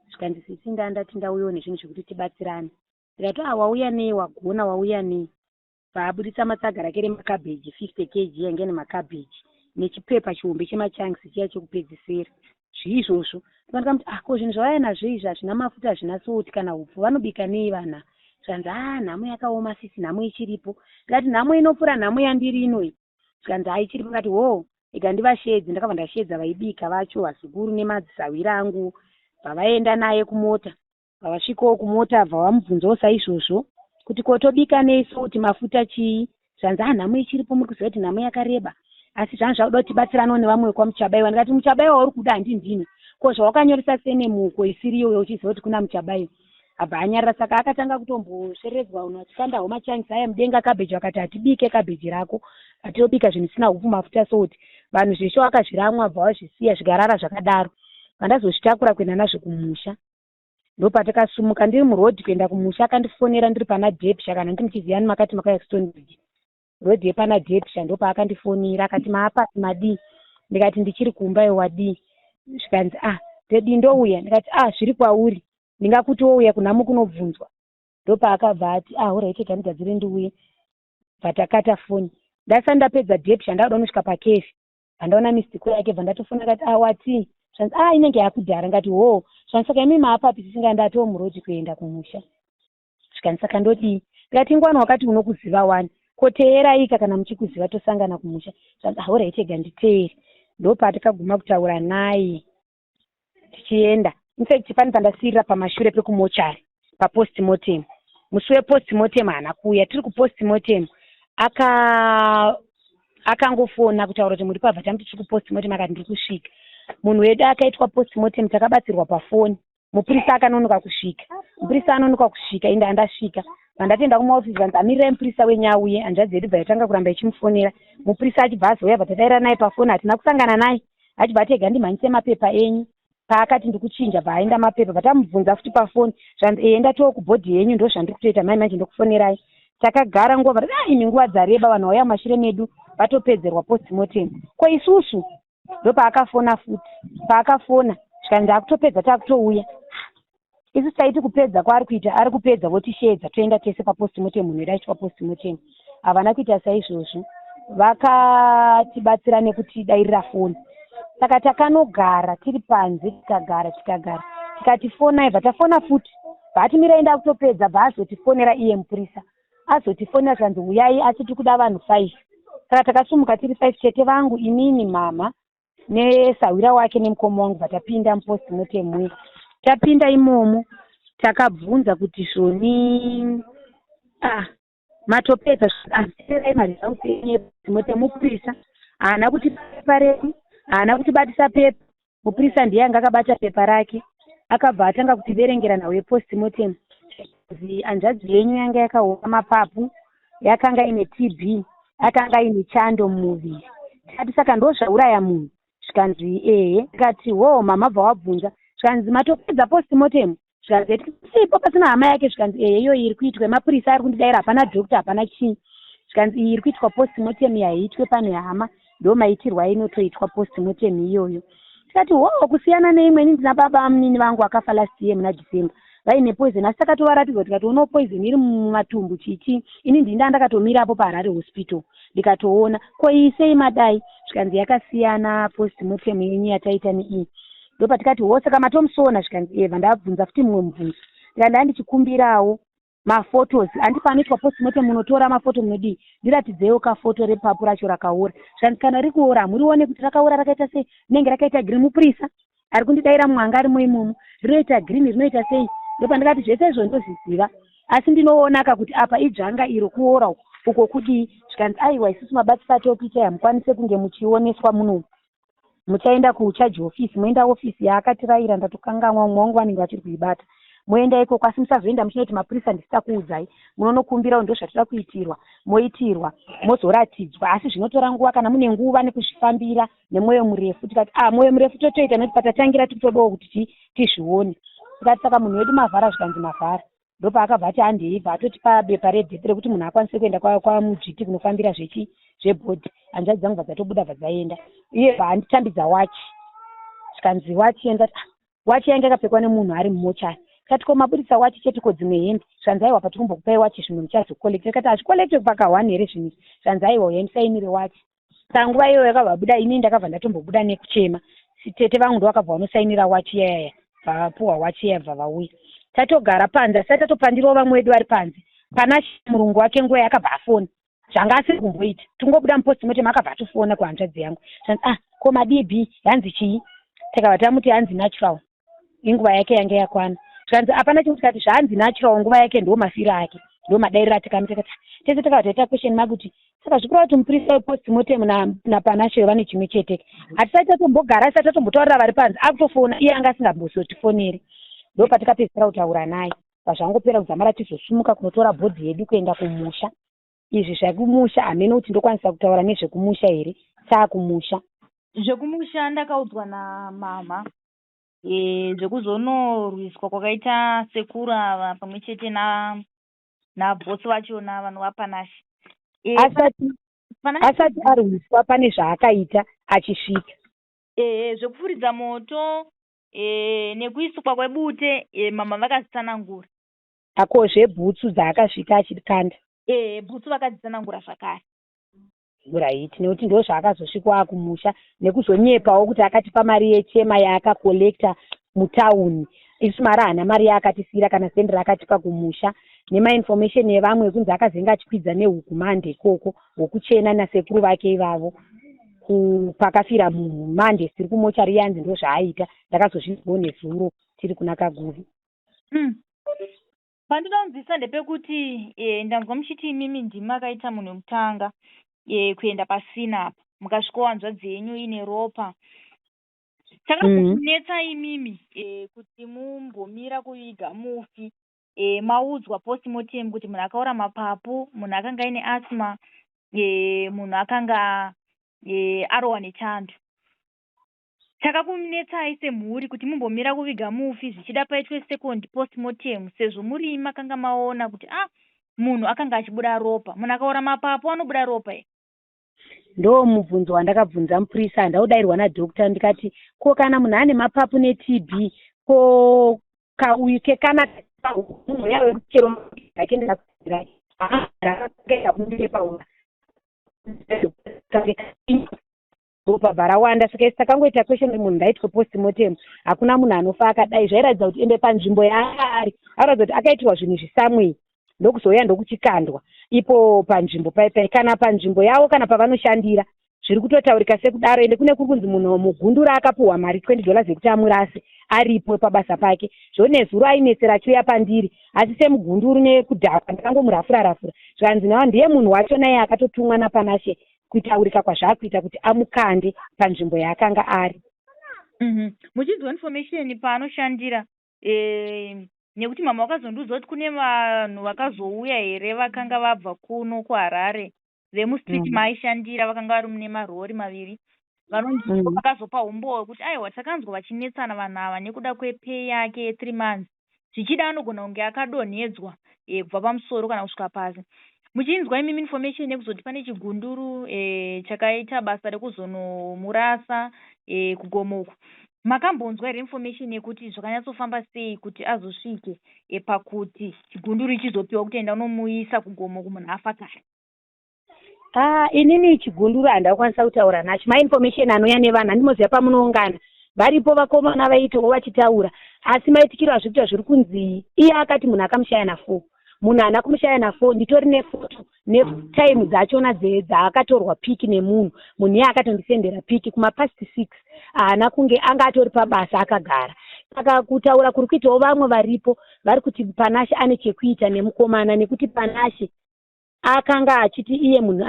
S4: Zvikanzi sisi ndandati ndauyawo nezvinhu zvekuti tibatsirane. Ndikati ah wauya nei wagona wauya nei. Paabuditsa matsaga rake remakabheji 50 kg yange ine makabheji nechipepa chihombe chemachunks chiya chekupedzisira. Zvii izvozvo? Ndikamuti ah ko zvinhu zvavauya nazvo izvi hazvina mafuta hazvina salt kana hupfu vanobika nei vanhu ava? Zvikanzi ah nhamo yakaoma sisi nhamo ichiripo. Ndikati nhamo inopfuura nhamo yandiri ino iyi? Zvikanzi haa ichiripo. Ndikati hoo rega ndivasheedze. Ndakabva ndasheedza vaibika vacho vazukuru nemadzisahwira angu bvavaenda naye kumota. Pavasvikawo kumota bva vamubvunzawo saizvozvo kuti ko tobika nei salt mafuta chii zvanzi ah nhamo ichiripo muri kuziva kuti nhamo yakareba asi zvanga zvakuda kuti tibatsiranewo nevamwe vekwamuchabaiwa ndikati muchabaiwa wauri kuda handi ndini ko zvawakanyoresa senemuko isiri iyoyo uchiziva kuti kuna muchabaiwa abva anyarara saka akatanga kutombosvereredzwa unhu achikandawo machanks aya mudenga cabbage vakati hatibike cabbage rako atobika zvinhu zvisina hupfu mafuta salt vanhu zveshe wakazviramwa bva wazvisiya zvikarara zvakadaro vandazozvitakura kuenda nazvo kumusha Ndopatakasumuka ndiri muroad kuenda kumusha akandifonera ndiri pana Debsha kana nditi muchiziyani makati makauya kuStonebridge road yepana Debsha ndopaakandifonera akati maapasi madii ndikati ndichiri kumba iwe wadii zvikanzi ah todii ndouya ndikati ah zviri kwauri ndingakuti wouya kunhamo kunobvunzwa ndopaakabva ati ah horaiti rega ndigadzire ndiuye bva takata foni ndasati ndapedza Debsha ndakuda kunosvika pakefi bva ndaona missed call yake bva ndatofona akati ah watii? Zvanzi a inenge yakudhara. Ngati hoo. Zvanzi saka imi maapapi tisinga ndatoo muroad kuenda kumusha. Zvikanzi saka ndodii? Ndikati ingwani wakati unokuziva wani. Ko teeraika kana muchikuziva tosangana kumusha. Zvanzi ah alright ega nditeere. Ndopatakaguma kutaura naye tichienda. In fact pane pandasiirira pamashure pekumochari papost mortem. Musi wepost mortem haana kuuya. Tiri kupost mortem aka akangofona kutaura kuti muri pabva tamuti tiri kupost mortem akati ndiri kusvika. Munhu wedu akaitwa post mortem takabatsirwa pafoni. Mupurisa akanonoka kusvika. Mupurisa anonoka kusvika ende andasvika. Pandatoenda kumaofisi vanzi amirirai mupurisa wenyu auye. Hanzvadzi yedu bva yatanga kuramba ichimufonera. Mupurisa achibva azouya bva tadaira naye pafoni hatina kusangana naye. Achibva ati ega ndimhanyise mapepa enyu. Paakati ndikuchinja bva aenda mapepa bva tamubvunza futi pafoni. Zvanzi ehe ndatoo kubhodhi yenyu ndozvandiri kutoita mai manje ndokufonerai. Takagara nguva bva ah imi nguva dzareba vanhu vauya mumashure medu vatopedzerwa post mortem. Ko isusu ndopaakafona futi. Paakafona zvikanzi ndakutopedza takutouya. Isu taiti kupedza kwaari kuita ari kupedza votisheedza toenda tese papost mortem munhu wedu aitwa post mortem. Havana kuita saizvozvo. Vakatibatsira nekutidairira foni. Saka takanogara tiri panze tikagara tikagara tikati fonai bva tafona futi bva mirai ndakutopedza bva azotifonera iye mupurisa azotifonera zvanzi uyai asi tiri kuda vanhu 5 saka takasumuka tiri 5 tete vangu inini mama nesahwira wake nemukoma wangu bva tapinda mupost mortem muya tapinda imomo takabvunza kuti zvoni ah matopedza teerai maresults enyu epost mupurisa haana kuti pepa redu haana kutibatisa pepa mupurisa ndiye anga akabata pepa rake akabva atanga kutiverengera nhau yepost mortem hanzvadzi yenyu yanga yakaoma mapapu yakanga ine TB akanga ine chando mumuviri tikati saka ndo zvauraya munhu zvikanzi ehe tikati ho mama bva wabvunza zvikanzi matopedza post mortem zvikanzi sipo pasina hama yake zvikanzi ehe iyoyi iri kuitwa mapurisa ari kundidaira hapana doctor hapana chii zvikanzi iyi iri kuitwa post mortem yaiitwe pane hama ndo maitirwo ainotoitwa post mortem iyoyo tikati ho kusiyana neimweni ndina baba munini vangu akafa last year muna December vaine poison asi takatovaratidzwa tikatoonawo poison iri mumatumbu chichi ini ndinda ndakatomirapo paHarare Hospital ndikatoona ko iyi sei madai zvikanzi yakasiyana post mortem yenyu yataita neiyi ndopatikati ho saka matomusona zvikanzi eva ndabvunza futi mumwe mubvunzo ndikati ndaa ndichikumbirawo maphotos handi panoitwa post mortem munotora mafoto munodii ndiratidzeiwo kafoto repapu racho rakaora zvikanzi kana riri kuora hamurione kuti rakaora rakaita sei rinenge rakaita green mupurisa ari kundidaira mumwe anga arimo imomo rinoita green rinoita sei ndopandikati zvese izvo ndozviziva asi ndinoonaka kuti apa idzvanga iro kuora uko uko kudii zvikanzi aiwa isusu mabatiro atokuitai hamukwanise kunge muchioneswa munomu muchaenda kucharge office moenda ofisi yaakatirayira ndatokanganwa umwe wangu vanenge vachiri kuibata moenda ikoko asi musazoenda muchinoti mapurisa ndisita kuudzai munonokumbirawo ndo zvatoda kuitirwa moitirwa mozoratidzwa asi zvinotora nguva kana mune nguva nekuzvifambira nemwoyo murefu tikati ah mwoyo murefu totoita nekuti patatangira tikutodawo kuti tizvione tikati saka munhu wedu mavhara zvikanzi mavhara ndopaakabva ati handei bva atotipa bepa redeath rekuti munhu akwanise kuenda kwamudzviti kunofambira zvechi zvebhodhi hanzvadzi dzangu bva dzatobuda bva dzaenda iye bva anditambidza wachi zvikanzi wachi ndati ah, wachi yange yakapfekwa nemunhu ari mumochari tikati ko mabudisa wachi chete ko dzimwe hembe zvikanzi aiwa patikumbokupai wachi zvimwe muchazocollecta tikati hazvicollecte pakahwani here zvinhu izvi zvikanzi aiwa uyai musainire wachi saka nguva iyoyo yakabva buda inini ndakabva ndatombobuda nekuchema tete vangu ndo vakabva vanosainira wachi iyayaya bva vapuhwa wachi iya bva vauya tatogara panze asi tatopandirawo vamwe vedu vari panze pana murungu wake nguva yakabva afona zvanga asiri kumboita tingobuda mupost mortem akabva atofona kuhanzvadzi yangu zvanzi ah ko madb yanzi chii takabva tamuti hanzi natural inguva yake yange yakwana zvikanzi hapana chimwe tikati zvanzi natural nguva yake ndo mafiro ake ndo madairiro atikamuita kati tese takabva taita question mark kuti saka zvikureva kuti mupurisa wepost mortem napanashe vane chimwe chete hatisati tatombogara asati tatombotaurira vari panze akutofona iye anga asingambozotifoneri ndo patikapedzisira kutaura naye pazvangopera kudzamara tizosumuka kunotora bhodhi yedu kuenda kumusha izvi zvekumusha hamene kuti ndokwanisa kutaura nezvekumusha here taakumusha
S3: Zvekumusha ndakaudzwa namama zvekuzonorwiswa kwakaita sekuru ava pamwe chete nabhosi vachona vanova Panashe.
S4: Asati arwiswa pane zvaakaita achisvika.
S3: Zvekufuridza moto nekuiswa kwebute mama vakazitsanangura.
S4: Akozve bhutsu dzaakasvika achikanda.
S3: Bhutsu vakadzitsanangura zvakare.
S4: Right, nekuti ndo zvaakazosvikwa akumusha nekuzonyepawo kuti akatipa mari yechema yaakakolekta mutauni. Isu mari haana mari yaakatisiyira kana sendi raakatipa kumusha, nemainformation evamwe ekunzi akazenge achikwidza nehuku mande ikoko, huku chena nasekuru vake ivavo pakafira munhu mande tiri kumochari yanzi ndo zvaaita. Ndakazozvinzwawo nezuro tiri kuna Kaguvi.
S3: Pandinonzwisa ndepekuti ndanzwa muchiti imimi ndimi makaita munhu wekutanga kuenda pasina apa, mukasvikawo hanzvadzi yenyu ine ropa. Chakazokunetsa imimi kuti mumbomira kuviga mufi, maudzwa postmortem kuti munhu akaora mapapu, munhu akanga aine asthma, munhu akanga arohwa nechando. Chakakunetsai semhuri kuti mumbomira kuviga mufi, zvichida paitwe second postmortem, sezvo muri makanga maona kuti munhu akanga achibuda ropa? Munhu akaora mapapu anobuda ropa here?
S4: Ndo mubvunzo wandakabvunza mupurisa, handaudayirwa nadoctor. Ndikati, ko kana munhu ane mapapu neTB, ko kauyu kekana munhu uya wekuchero ake ndakaenda ropa bva rawanda. Saka isi takangoita question kuti munhu ngaitwe postmortem. Hakuna munhu anofa akadai. Zvairatidza kuti ende panzvimbo yaanga ari, aratidza kuti akaitirwa zvinhu zvisamwei, ndokuzouya ndokuchikandwa ipo panzvimbo paipai kana panzvimbo yavo kana pavanoshandira. Zviri kutotaurika sekudaro. Ende kune kuri kunzi munhu mugundura akapuhwa mari $20 yekuti amurase aripo pabasa pake. Zvonezuro ainetsera achiuya pandiri, asi semugunduru nekudhakwa ndakangomurafura rafura. Zvikanzi nawa ndiye munhu wacho naye akatotumwa naPanashe kutaurika kwazvaakuita kuti amukande panzvimbo yaakanga ari.
S3: Muchinzwa information paanoshandira, nekuti mama wakazondiudza kuti kune vanhu vakazouya here vakanga vabva kuno kuHarare vemustreet maaishandira, vakanga vari mune marori maviri, vanonzi vakazopa umbowo wekuti aiwa, takanzwa vachinetsana vanhu ava nekuda kwepay yake ye3 months, zvichida anogona kunge akadonhedzwa kubva pamusoro kana kusvika pasi. Muchinzwa imimi information yekuzoti pane chigunduru chakaita basa rekuzonomurasa kugomo uku, makambonzwa here information yekuti zvakanyatsofamba sei kuti azosvike pakuti chigunduru ichizopiwa kuti enda unomuisa kugomo kumunhu afa kare?
S4: Ah, inini chigunduru handakwanisa kutaura nacho. Mainformation anouya nevanhu handimoziva pamunoungana varipo vakomana vaitowo vachitaura, asi maitikiro azviri kuita, zviri kunzi iye akati munhu akamushaya na4. Munhu haana kumushaya na4. Nditori nefoto netime dzachona dzaakatorwa pic nemunhu. Munhu iye akatondisendera pic kumapast 6, haana kunge anga atori pabasa akagara. Saka kutaura kuri kuitawo vamwe varipo, vari kuti Panashe ane chekuita nemukomana, nekuti Panashe akanga achiti iye munhu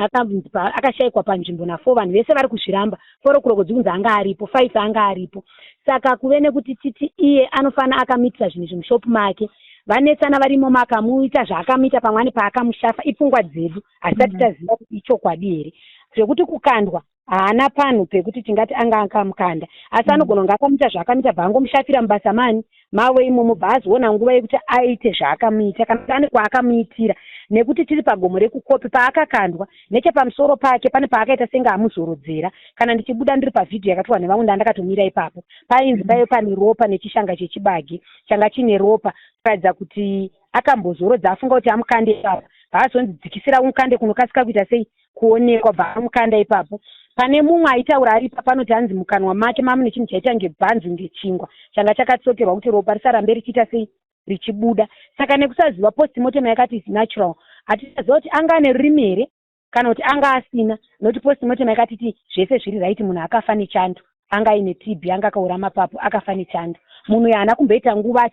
S4: akashayikwa panzvimbo na4. Vanhu vese vari kuzviramba. 4 o'clock dzikunzi anga aripo, 5 anga aripo. Saka kuve nekuti titi iye anofanira akamitira zvinhu izvi mushopu make, vanetsana varimo, akamuita zvaakamuita, pamwe ane paakamushafa. Ipfungwa dzedu, hasisati taziva kuti ichokwadi here. Zvekuti kukandwa, haana panhu pekuti tingati anga akamukanda, asi anogona kunge akamuita zvaakamuita, bva angomushafira mubasa mani mavo imomo, bva azoona nguva yekuti aite zvaakamuita, kana kuti ane kwaakamuitira. Nekuti tiri pagomo rekukopi paakakandwa, nechepamusoro pake pane paakaita senge amuzorodzera. Kana ndichibuda ndiri pavhidhiyo yakatorwa nevamwe, ndandakatomira ipapo, painzi paive pane ropa nechishanga chechibage changa chine ropa, kuratidza kuti akambozorodza, afunga kuti amukande ipapo, bvaazonzi dzikisira umukande kunokasika kuita sei kuonekwa, bva amukanda ipapo. Pane mumwe aitaura ari ipapo anoti hanzi mukanwa make mamune chinhu chaita ngebhanzu, ngechingwa changa chakatsokerwa kuti ropa risarambe richiita sei richibuda. Saka nekusaziva, postmortem yakati is natural. Hatisaziva kuti anga ane rurimi here kana kuti anga asina, nokuti postmortem yakatiti zvese zviri right. Munhu akafa nechando, anga aine TB, anga akaora mapapu, akafa nechando. Munhu uyu haana kumboita nguva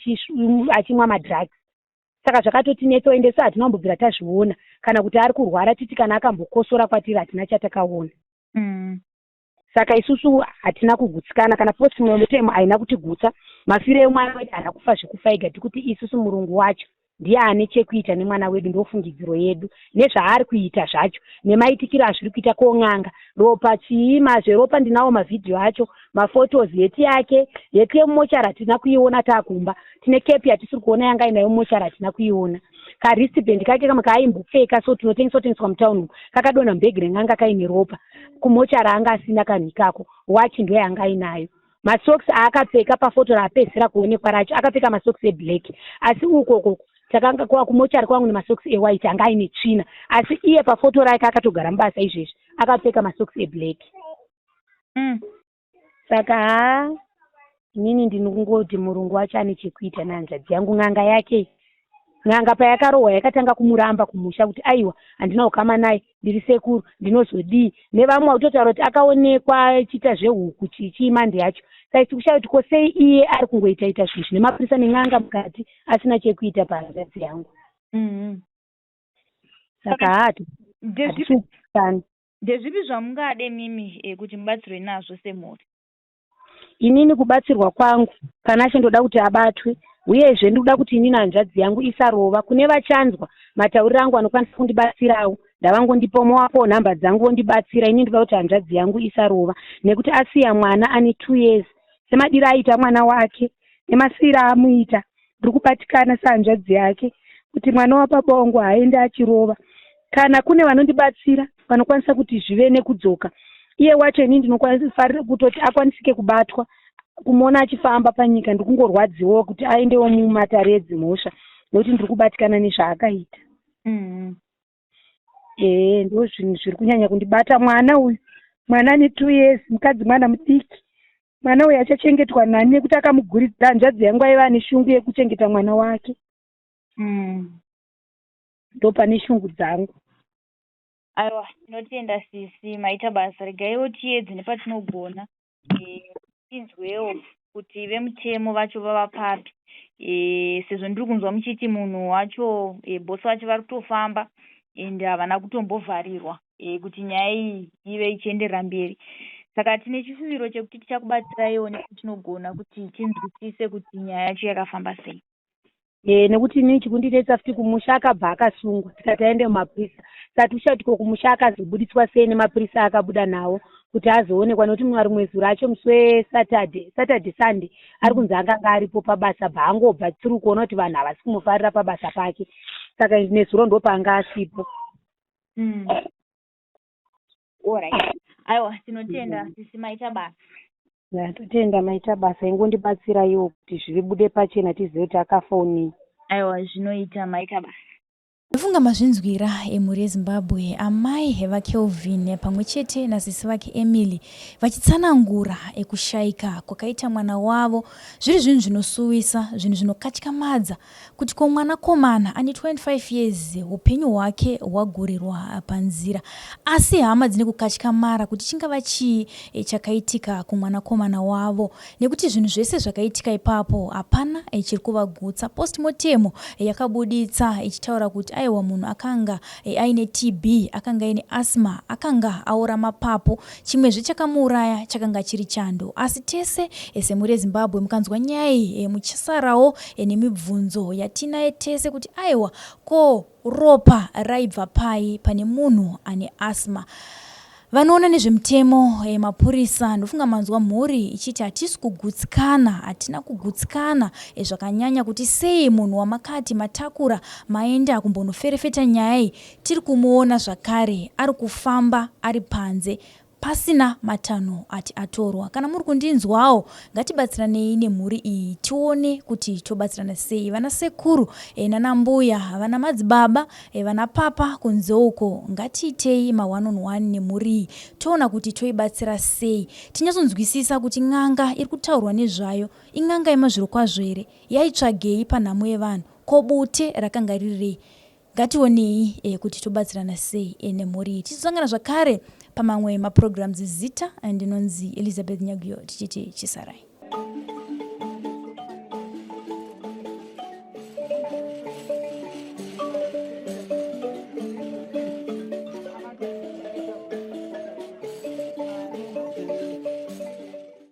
S4: achimwa madrugs. Saka zvakatotinetsawo. Ende so hatina kumbobvira tazviona kana kuti ari kurwara, titi kana akambokosora kwatiri, hatina chatakaona. Saka isusu hatina kugutsikana. Kana postmortem haina kutigutsa. Mafiro emwana wedu, haana kufa zvekufa ega. Tikuti isusu murungu wacho ndiye ane chekuita nemwana wedu. Ndofungidziro yedu nezvaari kuita zvacho nemaitikiro azviri kuita. Kon'anga ropa chii mazveropa, ndinawo mavhidhiyo acho, mafotos. Heti yake, heti yemumochari hatina kuiona. Taakumba tine kepi yatisiri kuona yanga inayo mumochari, hatina kuiona. Kawristband kake kamwe kaaimbopfeka, so tinotengeswa tengeswa mutauni umu, kakadonha mubhegi ren'anga kaine ropa. Kumochari anga asina kanhu ikako. Wachi ndo yanga ainayo. Masocks aakapfeka pafoto raapedzisira kuonekwa racho, akapfeka masocks eblack, asi ukoko takanga kumochari kwangu nemasocks ewhite anga aine tsvina. Asi iye pafoto rake akatogara mubasa izvezvi. Akapfeka masocks eblack. Saka haa inini ndini kungoti murungu wacho ane chekuita nehanzvadzi yangu n'anga yake iyi. N'anga payakarohwa yakatanga kumuramba kumusha kuti aiwa handina ukama naye ndiri sekuru ndinozodii nevamwe vakutotaura kuti akaonekwa achiita zvehuku chii chii mandi yacho saka tikushaya kuti ko sei iye ari kungoita ita zvinhu zvine mapurisa nen'anga mukati asina chekuita pahanzvadzi yangu. Saka haa
S3: Ndezvipi
S4: hatisani.
S3: Ndezvipi zvamungade mimi kuti mubatsirwe nazvo semhuri?
S4: Inini kubatsirwa kwangu Panashe ndoda kuti abatwe uyezve ndikuda kuti inini hanzvadzi yangu isarova. Kune vachanzwa matauriro angu vanokwanisa kundibatsirawo ndavangondipa movapawo nhamba dzangu vondibatsira. Inini ndoda kuti hanzvadzi yangu isarova nekuti asiya mwana ane 2 years semadiro aiita mwana wake nemasiiro aamuita ndiri kubatikana sehanzvadzi yake kuti mwana wababa wangu haaende achirova. Kana kune vanondibatsira vanokwanisa kuti zvive nekudzoka iye wacho ini ndinofarira kutoti akwanisike kubatwa kumuona achifamba panyika ndiri kungorwadziwawo kuti aendewo mumatare edzimhosva nekuti ndiri kubatikana nezvaakaita. Ee ndo zvinhu zviri kunyanya kundibata mwana uyu mwana ane 2 years mukadzi mwana mudiki mwana uyu achachengetwa nani nekuti akamuguridzira hanzvadzi yangu aiva ane shungu yekuchengeta mwana wake. Ndopane shungu dzangu.
S3: Aiwa tinotenda sisi maita basa regaiwo tiedze nepatinogona tinzwewo kuti vemutemo vacho vava papi sezvo ndiri kunzwa muchiti munhu wacho boss vacho vari kutofamba and havana kutombovharirwa kuti nyaya iyi ive ichienderera mberi. Saka tine chishuviro chekuti tichakubatsiraiwo nepatinogona kuti tinzwisise kuti nyaya yacho yakafamba sei.
S4: Ee nekuti inini chikundinetsa futi kumusha akabva akasungwa tikati aende mumapurisa saka tikushaya kuti ko kumusha akazobuditswa sei nemapurisa akabuda nawo kuti azoonekwa nekuti rimwe zuro acho musi wesaturday saturday sunday ari kunzi akanga aripo pabasa bva angobva tiri kuona kuti vanhu havasi kumufarira pabasa pake saka nezuro ndopaanga asipo.
S3: Alright. Aiwa tinotenda sisi maita basa.
S4: Ndatotenda maita basa ingondibatsiraiwo kuti zvibude pachena tizive kuti akafa onei.
S3: Aiwa zvinoita maita basa.
S1: Ndofunga mazvinzwira emhuri yeZimbabwe, amai vaKelvin pamwe chete nasisi vake Emily vachitsanangura kushaika kwakaita mwana wavo. Zviri zvinhu zvinosuwisa, zvinhu zvinokatyamadza kuti ko mwanakomana ane 25 years upenyu hwake hwagurirwa panzira. Asi hama dzine kukatyamara kuti chingava chii chakaitika kumwanakomana wavo nekuti zvinhu zvese zvakaitika ipapo hapana chiri kuvagutsa. Postmortem yakabuditsa ichitaura kuti aiwa munhu akanga aine TB, akanga aine asthma, akanga aora mapapu. Chimwezve chakamuuraya chakanga chiri chando. Asi tese semhuri yeZimbabwe mukanzwa nyaya iyi muchasarawo nemibvunzo yatinaye tese kuti aiwa ko ropa raibva pai pane munhu ane asthma. Vanoona nezvemutemo, mapurisa, ndofunga manzwa mhuri ichiti hatisi kugutsikana, hatina kugutsikana zvakanyanya kuti sei munhu wamakati matakura maenda kumbonoferefeta nyaya iyi tiri kumuona zvakare ari kufamba ari panze pasina matanho ati atorwa. Kana muri kundinzwawo ngatibatsiranei nemhuri iyi tione kuti tobatsirana sei. Vana sekuru nana mbuya, vana madzibaba, vana papa kunze uko ngatiitei ma one on one nemhuri iyi toona kuti toibatsira sei. Tinyatsonzwisisa kuti n'anga iri kutaurwa nezvayo in'anga yemazvirokwazvo here? Yaitsvagei panhamo yevanhu? Ko bute rakanga riri rei? Ngationei kuti tobatsirana sei nemhuri iyi. Tichizosangana zvakare pamamwe maprograms. Zita ndinonzi Elizabeth Nyaguyo tichiti chisarai.